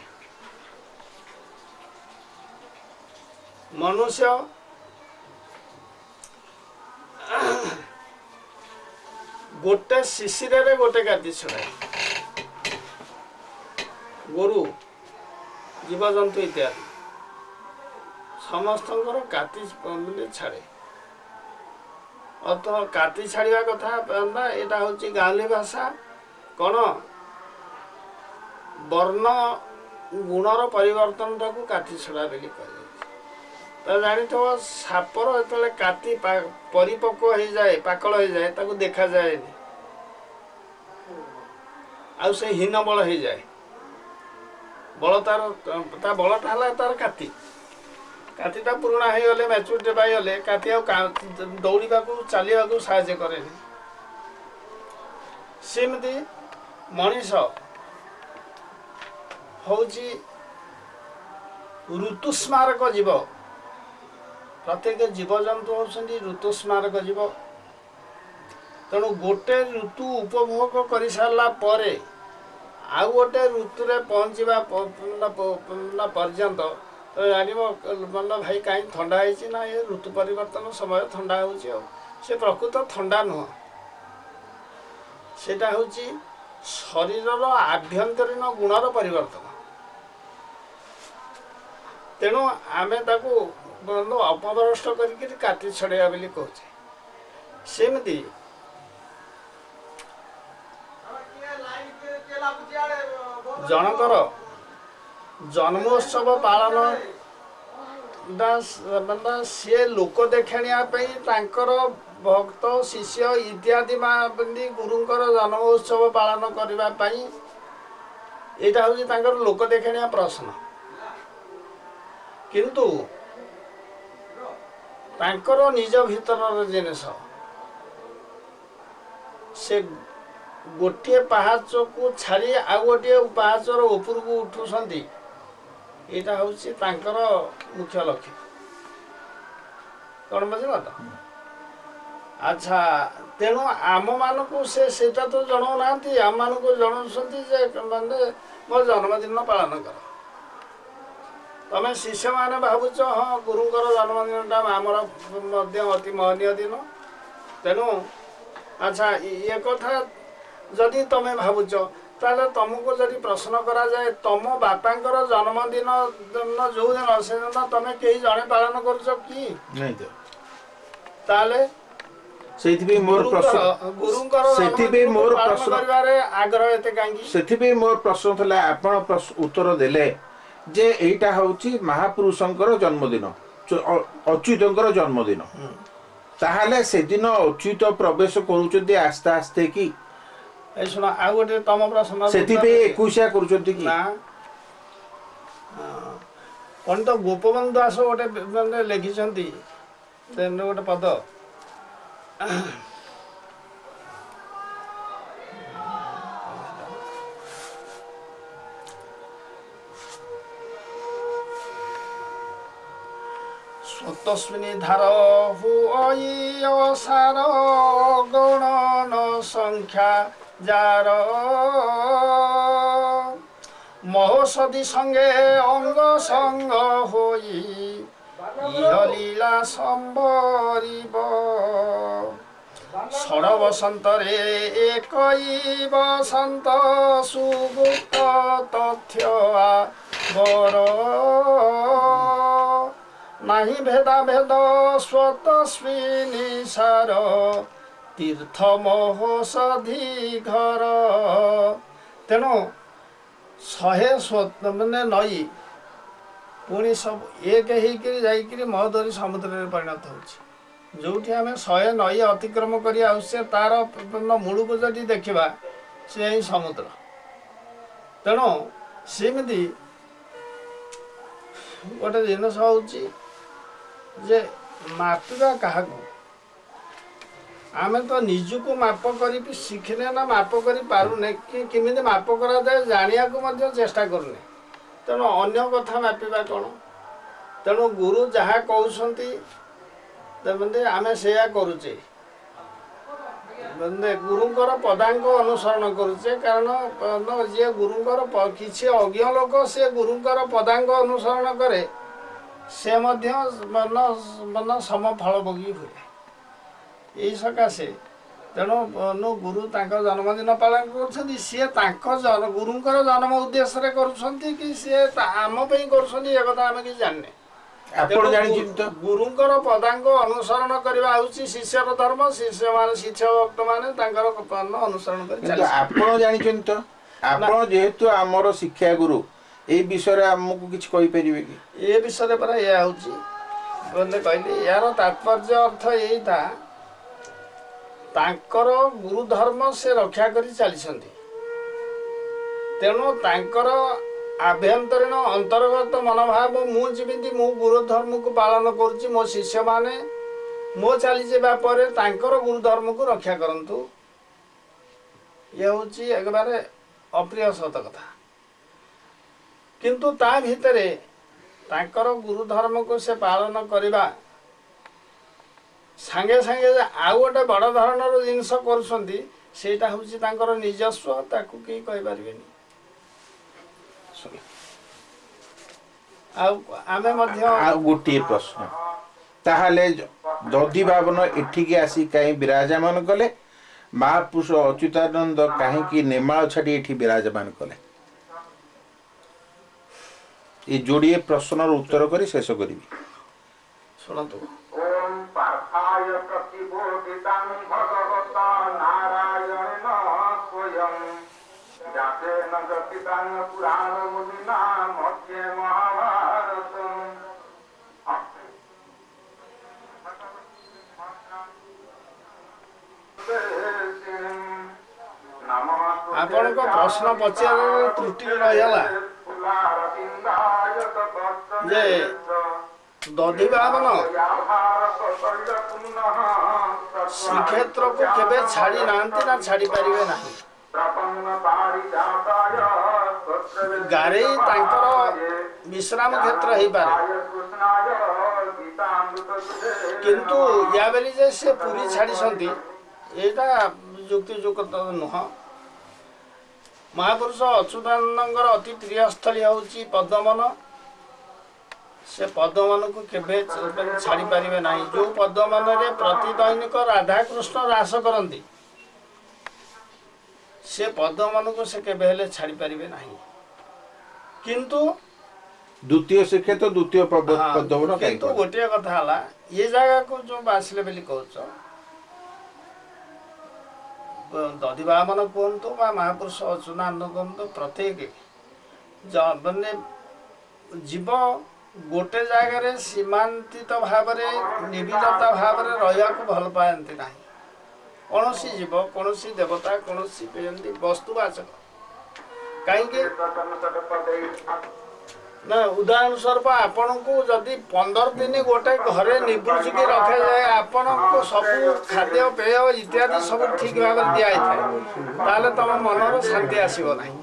ମନୁଷ୍ୟ ଗୋଟେ ଶିଶିରରେ ଗୋଟେ ଗାତି ଛଡ଼ାଏ, ଗୋରୁ ଜୀବଜନ୍ତୁ ଇତ୍ୟାଦି ସମସ୍ତଙ୍କର କାତି ଛାଡ଼େ। ଅର୍ଥ କାତି ଛାଡ଼ିବା କଥା ନା, ଏଇଟା ହେଉଛି ଗାଉଁଲି ଭାଷା। କ'ଣ ବର୍ଣ୍ଣ ଗୁଣର ପରିବର୍ତ୍ତନଟାକୁ କାତି ଛଡ଼ା ବୋଲି କୁହାଯାଉଛି। ଜାଣିଥିବ, ସାପର ଯେତେବେଳେ କାତି ପରିପକ୍ୱ ହେଇଯାଏ, ପାକଳ ହେଇଯାଏ, ତାକୁ ଦେଖାଯାଏନି, ଆଉ ସେ ହୀନ ବଳ ହେଇଯାଏ। ବଳ ତାର, ତା ବଳଟା ହେଲା ତାର କାତି। କାତିଟା ପୁରୁଣା ହେଇଗଲେ, ମ୍ୟାଚୁରିଟି ପାଇଗଲେ, କାତି ଆଉ ଦୌଡ଼ିବାକୁ ଚାଲିବାକୁ ସାହାଯ୍ୟ କରେନି। ସେମିତି ମଣିଷ ହେଉଛି ଋତୁସ୍ମାରକ ଜୀବ। ପ୍ରତ୍ୟେକ ଜୀବଜନ୍ତୁ ହେଉଛନ୍ତି ଋତୁସ୍ମାରକ ଜୀବ। ତେଣୁ ଗୋଟେ ଋତୁ ଉପଭୋଗ କରିସାରିଲା ପରେ ଆଉ ଗୋଟେ ଋତୁରେ ପହଞ୍ଚିବା ପର୍ଯ୍ୟନ୍ତ ତ ଜାଣିବ, ମାନେ ଭାଇ କାହିଁ ଥଣ୍ଡା ହେଇଛି ନା, ଏ ଋତୁ ପରିବର୍ତ୍ତନ ସମୟ ଥଣ୍ଡା ହେଉଛି। ଆଉ ସେ ପ୍ରକୃତ ଥଣ୍ଡା ନୁହଁ, ସେଇଟା ହେଉଛି ଶରୀରର ଆଭ୍ୟନ୍ତରୀଣ ଗୁଣର ପରିବର୍ତ୍ତନ। ତେଣୁ ଆମେ ତାକୁ ଅପଭ୍ରଷ୍ଟ କରିକିରି କାତି ଛଡ଼େଇବା ବୋଲି କହୁଛେ। ସେମିତି ଜଣଙ୍କର ଜନ୍ମୋତ୍ସବ ପାଳନ ମାନେ ସିଏ ଲୋକ ଦେଖାଣିବା ପାଇଁ ତାଙ୍କର ଭକ୍ତ ଶିଷ୍ୟ ଇତ୍ୟାଦି ମାନେ ଗୁରୁଙ୍କର ଜନ୍ମ ଉତ୍ସବ ପାଳନ କରିବା ପାଇଁ ଏଇଟା ହେଉଛି ତାଙ୍କର ଲୋକ ଦେଖାଣିଆ ପ୍ରଶ୍ନ। କିନ୍ତୁ ତାଙ୍କର ନିଜ ଭିତରର ଜିନିଷ, ସେ ଗୋଟିଏ ପାହାଚକୁ ଛାଡ଼ି ଆଉ ଗୋଟିଏ ପାହାଚର ଉପରକୁ ଉଠୁଛନ୍ତି, ଏଇଟା ହେଉଛି ତାଙ୍କର ମୁଖ୍ୟ ଲକ୍ଷ୍ୟ। କ'ଣ ବୁଝିଲ ତ? ଆଚ୍ଛା, ତେଣୁ ଆମମାନଙ୍କୁ ସେ ସେଇଟା ତ ଜଣାଉନାହାନ୍ତି, ଆମମାନଙ୍କୁ ଜଣାଉଛନ୍ତି ଯେ ମାନେ ମୋ ଜନ୍ମଦିନ ପାଳନ କର। ତମେ ଶିଷ୍ୟମାନେ ଭାବୁଛ ହଁ ଗୁରୁଙ୍କର ଜନ୍ମଦିନଟା ଆମର ମଧ୍ୟ ଅତି ମହନୀୟ ଦିନ। ତେଣୁ ଆଚ୍ଛା, ଇଏ କଥା ଯଦି ତମେ ଭାବୁଛ, ତାହେଲେ ତମକୁ ଯଦି ପ୍ରଶ୍ନ କରାଯାଏ ତମ ବାପାଙ୍କର ଜନ୍ମଦିନ ଯୋଉଦିନ, ସେଦିନ ତମେ କେହି ଜଣେ ପାଳନ କରୁଛ କି? ନାଇଁ ତ। ତାହେଲେ ସେଇଥିପାଇଁ ମୋର ପ୍ରଶ୍ନ, ଗୁରୁଙ୍କର ସେଥିପାଇଁ ମୋର ପ୍ରଶ୍ନ କରିବାରେ ଆଗ୍ରହ ଏତେ କାହିଁକି? ସେଥିପାଇଁ ମୋର ପ୍ରଶ୍ନ ଥିଲା, ଆପଣ ଉତ୍ତର ଦେଲେ ଯେ ଏଇଟା ହେଉଛି ମହାପୁରୁଷଙ୍କର ଜନ୍ମଦିନ, ଅଚ୍ୟୁତଙ୍କର ଜନ୍ମଦିନ। ତାହେଲେ ସେଦିନ ଅଚ୍ୟୁତ ପ୍ରବେଶ କରୁଛନ୍ତି ଆସ୍ତେ ଆସ୍ତେ କି? ଏ ଶୁଣ, ଆଉ ଗୋଟେ ତମ ପ୍ରଶ୍ନ, ସେଥିପାଇଁ ଏକୋଇଶିଆ କରୁଛନ୍ତି କି? ନା, ପଣ୍ଡିତ ଗୋପବନ୍ଧୁ ଦାସ ଗୋଟେ ମାନେ ଲେଖିଛନ୍ତି ଗୋଟେ ପଦ, ସ୍ରୋତସ୍ୱିନୀ ଧାର ହୁଅଇ ଅସାର ଗଣନ ସଂଖ୍ୟା ଯାର, ମହୋଷଧି ସଙ୍ଗେ ଅଙ୍ଗ ସଙ୍ଗ ହୋଇ ଇହ ଲୀଳା ସମ୍ବରିବ। ଷଡ଼ ବସନ୍ତରେ ଏକଇ ବସନ୍ତ ସୁଗୁପ୍ତ ତଥ୍ୟ ବର, ନାହିଁ ଭେଦାଭେଦ ସ୍ୱତସ୍ୱିନୀ ସାର ତୀର୍ଥ ମହୋଷଧି ଘର। ତେଣୁ 100 ମାନେ ନଈ ପୁଣି ସବୁ ଏକ ହେଇକିରି ଯାଇକିରି ମହୋଦରୀ ସମୁଦ୍ରରେ ପରିଣତ ହେଉଛି। ଯେଉଁଠି ଆମେ 100 ନଈ ଅତିକ୍ରମ କରି ଆସୁଛେ, ତାର ମୂଳକୁ ଯଦି ଦେଖିବା ସେ ହିଁ ସମୁଦ୍ର। ତେଣୁ ସେମିତି ଗୋଟେ ଜିନିଷ ହେଉଛି ଯେ ମାପିବା କାହାକୁ? ଆମେ ତ ନିଜକୁ ମାପ କରି ଶିଖିନେ ନା ମାପ କରି ପାରୁନେ, କି କେମିତି ମାପ କରାଯାଏ ଜାଣିବାକୁ ମଧ୍ୟ ଚେଷ୍ଟା କରୁନେ। ତେଣୁ ଅନ୍ୟ କଥା ମାପିବା କ'ଣ? ତେଣୁ ଗୁରୁ ଯାହା କହୁଛନ୍ତି ଆମେ ସେଇଆ କରୁଛେ, ଗୁରୁଙ୍କର ପଦାଙ୍କ ଅନୁସରଣ କରୁଛେ। କାରଣ ଯିଏ ଗୁରୁଙ୍କର କିଛି ଅଜ୍ଞ ଲୋକ ସେ ଗୁରୁଙ୍କର ପଦାଙ୍କ ଅନୁସରଣ କରେ, ସେ ମଧ୍ୟ ମନ ସମ ଫଳ ଭୋଗୀ ହୁଏ। ଏଇ ସକାଶେ ତେଣୁ ଗୁରୁ ତାଙ୍କ ଜନ୍ମଦିନ ପାଳନ କରୁଛନ୍ତି। ସିଏ ତାଙ୍କ ଗୁରୁଙ୍କର ଜନ୍ମ ଉଦ୍ଦେଶ୍ୟରେ କରୁଛନ୍ତି କି ସିଏ ଆମ ପାଇଁ କରୁଛନ୍ତି, ଏ କଥା ଆମେ କିଛି ଜାଣିନେ। ଆପଣ ଜାଣିଛନ୍ତି ତ? ଗୁରୁଙ୍କର ପଦାଙ୍କ ଅନୁସରଣ କରିବା ହେଉଛି ଶିଷ୍ୟର ଧର୍ମ। ଶିଷ୍ୟମାନେ, ଶିଷ୍ୟ ଭକ୍ତ ମାନେ ତାଙ୍କର ଅନୁସରଣ କରି। ଆପଣ ଜାଣିଛନ୍ତି ତ? ଆପଣ ଯେହେତୁ ଆମର ଶିକ୍ଷା ଗୁରୁ, ଏଇ ବିଷୟରେ ଆମକୁ କିଛି କହିପାରିବେ କି? ଏ ବିଷୟରେ ପରା ଏଇଆ ହେଉଛି ବୋଲେ କହିଲି, ଏହାର ତାତ୍ପର୍ଯ୍ୟ ଅର୍ଥ ଏଇଟା, ତାଙ୍କର ଗୁରୁଧର୍ମ ସେ ରକ୍ଷା କରି ଚାଲିଛନ୍ତି। ତେଣୁ ତାଙ୍କର ଆଭ୍ୟନ୍ତରୀଣ ଅନ୍ତର୍ଗତ ମନୋଭାବ, ମୁଁ ଯେମିତି ମୁଁ ଗୁରୁଧର୍ମକୁ ପାଳନ କରୁଛି, ମୋ ଶିଷ୍ୟମାନେ ମୋ ଚାଲିଯିବା ପରେ ତାଙ୍କର ଗୁରୁଧର୍ମକୁ ରକ୍ଷା କରନ୍ତୁ। ଇଏ ହେଉଛି ଏକେବାରେ ଅପ୍ରିୟ ସତ କଥା। କିନ୍ତୁ ତା ଭିତରେ ତାଙ୍କର ଗୁରୁଧର୍ମକୁ ସେ ପାଳନ କରିବା ସାଙ୍ଗେ ସାଙ୍ଗେ ଯେ ଆଉ ଗୋଟେ ବଡ଼ ଧରଣର ଜିନିଷ କରୁଛନ୍ତି, ସେଇଟା ହେଉଛି ତାଙ୍କର ନିଜସ୍ୱ, ତାକୁ କେହି କହିପାରିବେନି। ଆଉ ଆମେ ମଧ୍ୟ ଆଉ ଗୋଟିଏ ପ୍ରଶ୍ନ, ତାହେଲେ ଦଧିବାମନ ଏଠିକି ଆସି କାହିଁ ବିରାଜମାନ କଲେ? ମହାପୁରୁଷ ଅଚ୍ୟୁତାନନ୍ଦ କାହିଁକି ନେମାଳ ଛାଡ଼ି ଏଠି ବିରାଜମାନ କଲେ? ଏ ଯୋଡ଼ିଏ ପ୍ରଶ୍ନର ଉତ୍ତର କରି ଶେଷ କରିବି। ଶୁଣନ୍ତୁ, ଓಂ ପାର୍ଥାୟ ପ୍ରତିବୋଧିତାଂ ଭଗବତା ନାରାୟଣେନ ସ୍ୱୟଂ ବ୍ୟାସେନ ଗ୍ରଥିତାଂ ପୁରାଣ ମୁନିନା ମଧ୍ୟେ ମହାଭାରତଂ। ଆପଣଙ୍କ ପ୍ରଶ୍ନ ପଚାରିବାରେ ତ୍ରୁଟି ରହିଗଲା ଯେ ଦଧିବାମନ ଶ୍ରୀକ୍ଷେତ୍ରକୁ କେବେ ଛାଡ଼ି ନାହାନ୍ତି ନା ଛାଡ଼ି ପାରିବେ ନାହିଁ। ଗାରେଇ ତାଙ୍କର ବିଶ୍ରାମ କ୍ଷେତ୍ର ହେଇପାରେ, କିନ୍ତୁ ୟା ବୋଲି ଯେ ସେ ପୁରୀ ଛାଡ଼ିଛନ୍ତି ଏଇଟା ଯୁକ୍ତିଯୁକ୍ତ ନୁହଁ। ମହାପୁରୁଷ ଅଚ୍ୟୁତାନନ୍ଦଙ୍କର ଅତି ପ୍ରିୟ ସ୍ଥଳୀ ହେଉଛି ପଦ୍ମବନ। ସେ ପଦ୍ମବନକୁ କେବେ ଛାଡ଼ି ପାରିବେ ନାହିଁ। ଯେଉଁ ପଦ୍ମବନରେ ପ୍ରତିଦୈନିକ ରାଧାକୃଷ୍ଣ ରାସ କରନ୍ତି, ସେ ପଦ୍ମବନକୁ ସେ କେବେ ହେଲେ ଛାଡ଼ି ପାରିବେ ନାହିଁ। କିନ୍ତୁ ଦ୍ୱିତୀୟ ଶ୍ରୀକ୍ଷେତ୍ର ଦ୍ୱିତୀୟ ପଦ୍ମବନ କାହିଁ କିନ୍ତୁ କଲେ? ଗୋଟିଏ କଥା ହେଲା, ଏ ଜାଗାକୁ ଯେଉଁ ଆସିଲେ ବୋଲି କହୁଛ, ଦଧିବାମନ କୁହନ୍ତୁ ବା ମହାପୁରୁଷ ଅଚ୍ୟୁତାନନ୍ଦ କୁହନ୍ତୁ, ପ୍ରତ୍ୟେକ ମାନେ ଜୀବ ଗୋଟେ ଜାଗାରେ ସୀମାନ୍ତିତ ଭାବରେ ନିବିଡ଼ତା ଭାବରେ ରହିବାକୁ ଭଲ ପାଆନ୍ତି ନାହିଁ। କୌଣସି ଜୀବ, କୌଣସି ଦେବତା, କୌଣସି ଯେମିତି ବସ୍ତୁବାଚକ। କାହିଁକି ନା, ଉଦାହରଣ ସ୍ୱରୂପ ଆପଣଙ୍କୁ ଯଦି 15 ଦିନ ଗୋଟେ ଘରେ ନିବୃଜିକି ରଖାଯାଏ, ଆପଣଙ୍କୁ ସବୁ ଖାଦ୍ୟ ପେୟ ଇତ୍ୟାଦି ସବୁ ଠିକ ଭାବରେ ଦିଆହେଇଥାଏ, ତାହେଲେ ତମ ମନର ଶାନ୍ତି ଆସିବ ନାହିଁ।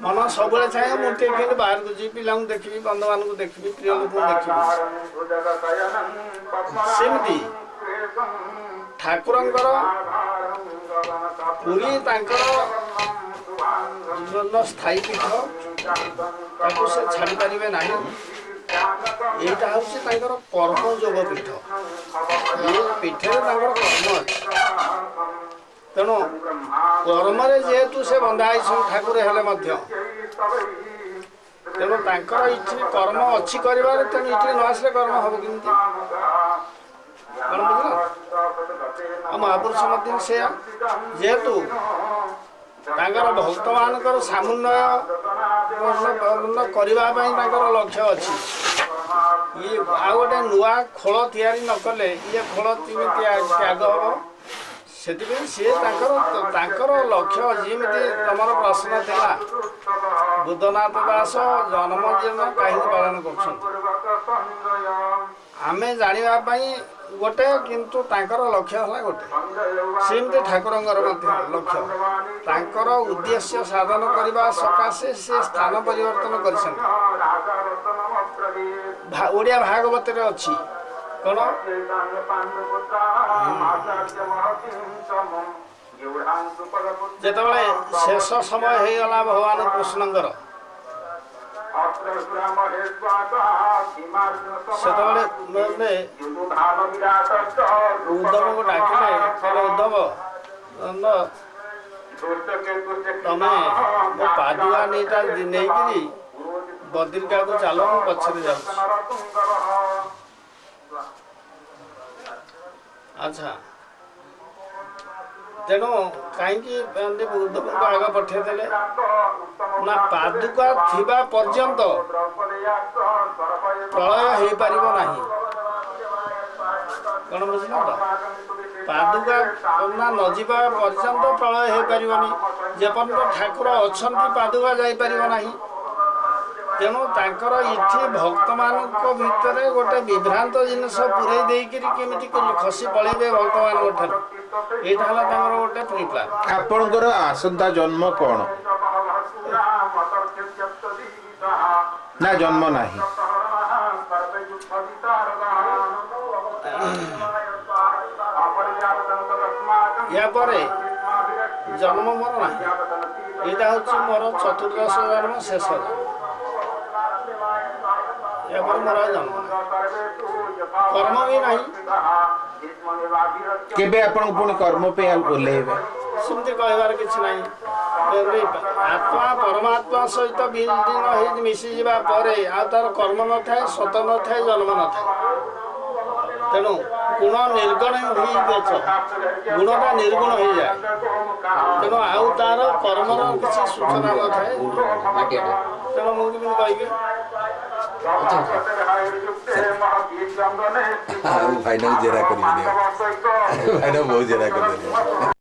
ମନ ସବୁବେଳେ ଚାହେଁ ମୁଁ ଟିକେ କେମିତି ବାହାରକୁ ଯିବି, ପିଲାଙ୍କୁ ଦେଖିବି, ବନ୍ଧୁମାନଙ୍କୁ ଦେଖିବି, ପ୍ରିୟ ଲୋକଙ୍କୁ ଦେଖିବି। ସେମିତି ଠାକୁରଙ୍କର ପୁରୀ ତାଙ୍କର ଜୀବନର ସ୍ଥାୟୀ ପୀଠ, ତାକୁ ସେ ଛାଡ଼ି ପାରିବେ ନାହିଁ। ଏଇଟା ହେଉଛି ତାଙ୍କର କର୍ମ ଯୋଗ ପୀଠ। ଏ ପୀଠରେ ତାଙ୍କର କର୍ମ ଅଛି। ତେଣୁ କର୍ମରେ ଯେହେତୁ ସେ ବନ୍ଧା ହେଇଛନ୍ତି ଠାକୁର ହେଲେ ମଧ୍ୟ, ତେଣୁ ତାଙ୍କର ଏଠି କର୍ମ ଅଛି କରିବାରେ, ତେଣୁ ଏଠି ନ ଆସିଲେ କର୍ମ ହବ କେମିତି? କଣ ବୁଝିଲ? ଆଉ ମହାପୁରୁଷ ମଧ୍ୟ ସେୟା, ଯେହେତୁ ତାଙ୍କର ଭକ୍ତମାନଙ୍କର ସମନ୍ୱୟ କରିବା ପାଇଁ ତାଙ୍କର ଲକ୍ଷ୍ୟ ଅଛି। ଇଏ ଆଉ ଗୋଟେ ନୂଆ ଖୋଳ ତିଆରି ନ କଲେ ଇଏ ଖୋଳ କେମିତି ତ୍ୟାଗ ହବ? ସେଥିପାଇଁ ସିଏ ତାଙ୍କର ତାଙ୍କର ଲକ୍ଷ୍ୟ। ଯେମିତି ତମର ପ୍ରଶ୍ନ ଥିଲା, ବୁଦ୍ଧନାଥ ଦାସ ଜନ୍ମଦିନ କାହିଁକି ପାଳନ କରୁଛନ୍ତି, ଆମେ ଜାଣିବା ପାଇଁ ଗୋଟେ, କିନ୍ତୁ ତାଙ୍କର ଲକ୍ଷ୍ୟ ହେଲା ଗୋଟେ। ସେମିତି ଠାକୁରଙ୍କର ମଧ୍ୟ ଲକ୍ଷ୍ୟ, ତାଙ୍କର ଉଦ୍ଦେଶ୍ୟ ସାଧନ କରିବା ସକାଶେ ସେ ସ୍ଥାନ ପରିବର୍ତ୍ତନ କରିଛନ୍ତି। ଓଡ଼ିଆ ଭାଗବତରେ ଅଛି କଣ, ଯେତେବେଳେ ଶେଷ ସମୟ ହେଇଗଲା ଭଗବାନ କୃଷ୍ଣଙ୍କର, ସେତେବେଳେ ମାନେ ଉଦ୍ଧବକୁ ଡାକିଲେ, କହିଲେ ଉଦ୍ଧବ ତମେ ମୋ ପାଦୁଆ ନେଇଟା ନେଇକିରି ବଦ୍ରିକାକୁ ଚାଲ, ମୁଁ ପଛରେ ଯାଉଛି। ଆଚ୍ଛା, ତେଣୁ କାହିଁକି ଏମିତି ଉଦ୍ଧବଙ୍କୁ ଆଗ ପଠେଇଦେଲେ ନା, ପାଦୁକା ଥିବା ପର୍ଯ୍ୟନ୍ତ ପ୍ରଳୟ ହେଇପାରିବ ନାହିଁ। କଣ ବୁଝିଲ ତ? ପାଦୁକା ନା ନ ଯିବା ପର୍ଯ୍ୟନ୍ତ ପ୍ରଳୟ ହେଇପାରିବନି। ଯେପର୍ଯ୍ୟନ୍ତ ଠାକୁର ଅଛନ୍ତି ପାଦୁକା ଯାଇପାରିବ ନାହିଁ। ତେଣୁ ତାଙ୍କର ଏଠି ଭକ୍ତମାନଙ୍କ ଭିତରେ ଗୋଟେ ବିଭ୍ରାନ୍ତ ଜିନିଷ ପୁରେଇ ଦେଇକିରି କେମିତି ଖସି ପଳେଇବେ ଭକ୍ତମାନଙ୍କ ଠାରୁ, ଏଇଟା ହେଲା ତାଙ୍କର ଗୋଟେ ପ୍ରି ପ୍ଲାନ୍। ଆପଣଙ୍କର ଆସନ୍ତା ଜନ୍ମ କଣ? ନା ଜନ୍ମ ନାହିଁ? ୟା ପରେ ଜନ୍ମ ମୋର ନାହିଁ। ଏଇଟା ହଉଛି ମୋର ଚତୁର୍ଦ୍ଦଶ ଜନ୍ମ, ଶେଷ ଜନ୍ମ। ୟା ପରେ ମୋର ଆଉ ଜନ୍ମ ନାହିଁ, କର୍ମ ବି ନାହିଁ। କେବେ ଆପଣଙ୍କୁ ପୁଣି କର୍ମ ପାଇଁ ଆଉ ଓହ୍ଲେଇବେ? ସେମିତି କହିବାର କିଛି ନାହିଁ। ଆତ୍ମା ପରମାତ୍ମା ସହିତ ବିଲୀନ ହେଇ ମିଶିଯିବା ପରେ ଆଉ ତାର କର୍ମ ନଥାଏ, ସତ ନଥାଏ, ଜନ୍ମ ନଥାଏ। ତେଣୁ ଗୁଣ ନିର୍ଗୁଣ ହେଇଯାଇଛ, ଗୁଣଟା ନିର୍ଗୁଣ ହେଇଯାଏ। ତେଣୁ ଆଉ ତାର କର୍ମର କିଛି ସୂଚନା ନଥାଏ। ତେଣୁ ମୁଁ କେମିତି କହିବି? ଆଉ ଭାଇନାକୁ ଜେରା କରିବିନି, ଭାଇନା ବହୁତ ଜେରା କରିଦେଲି।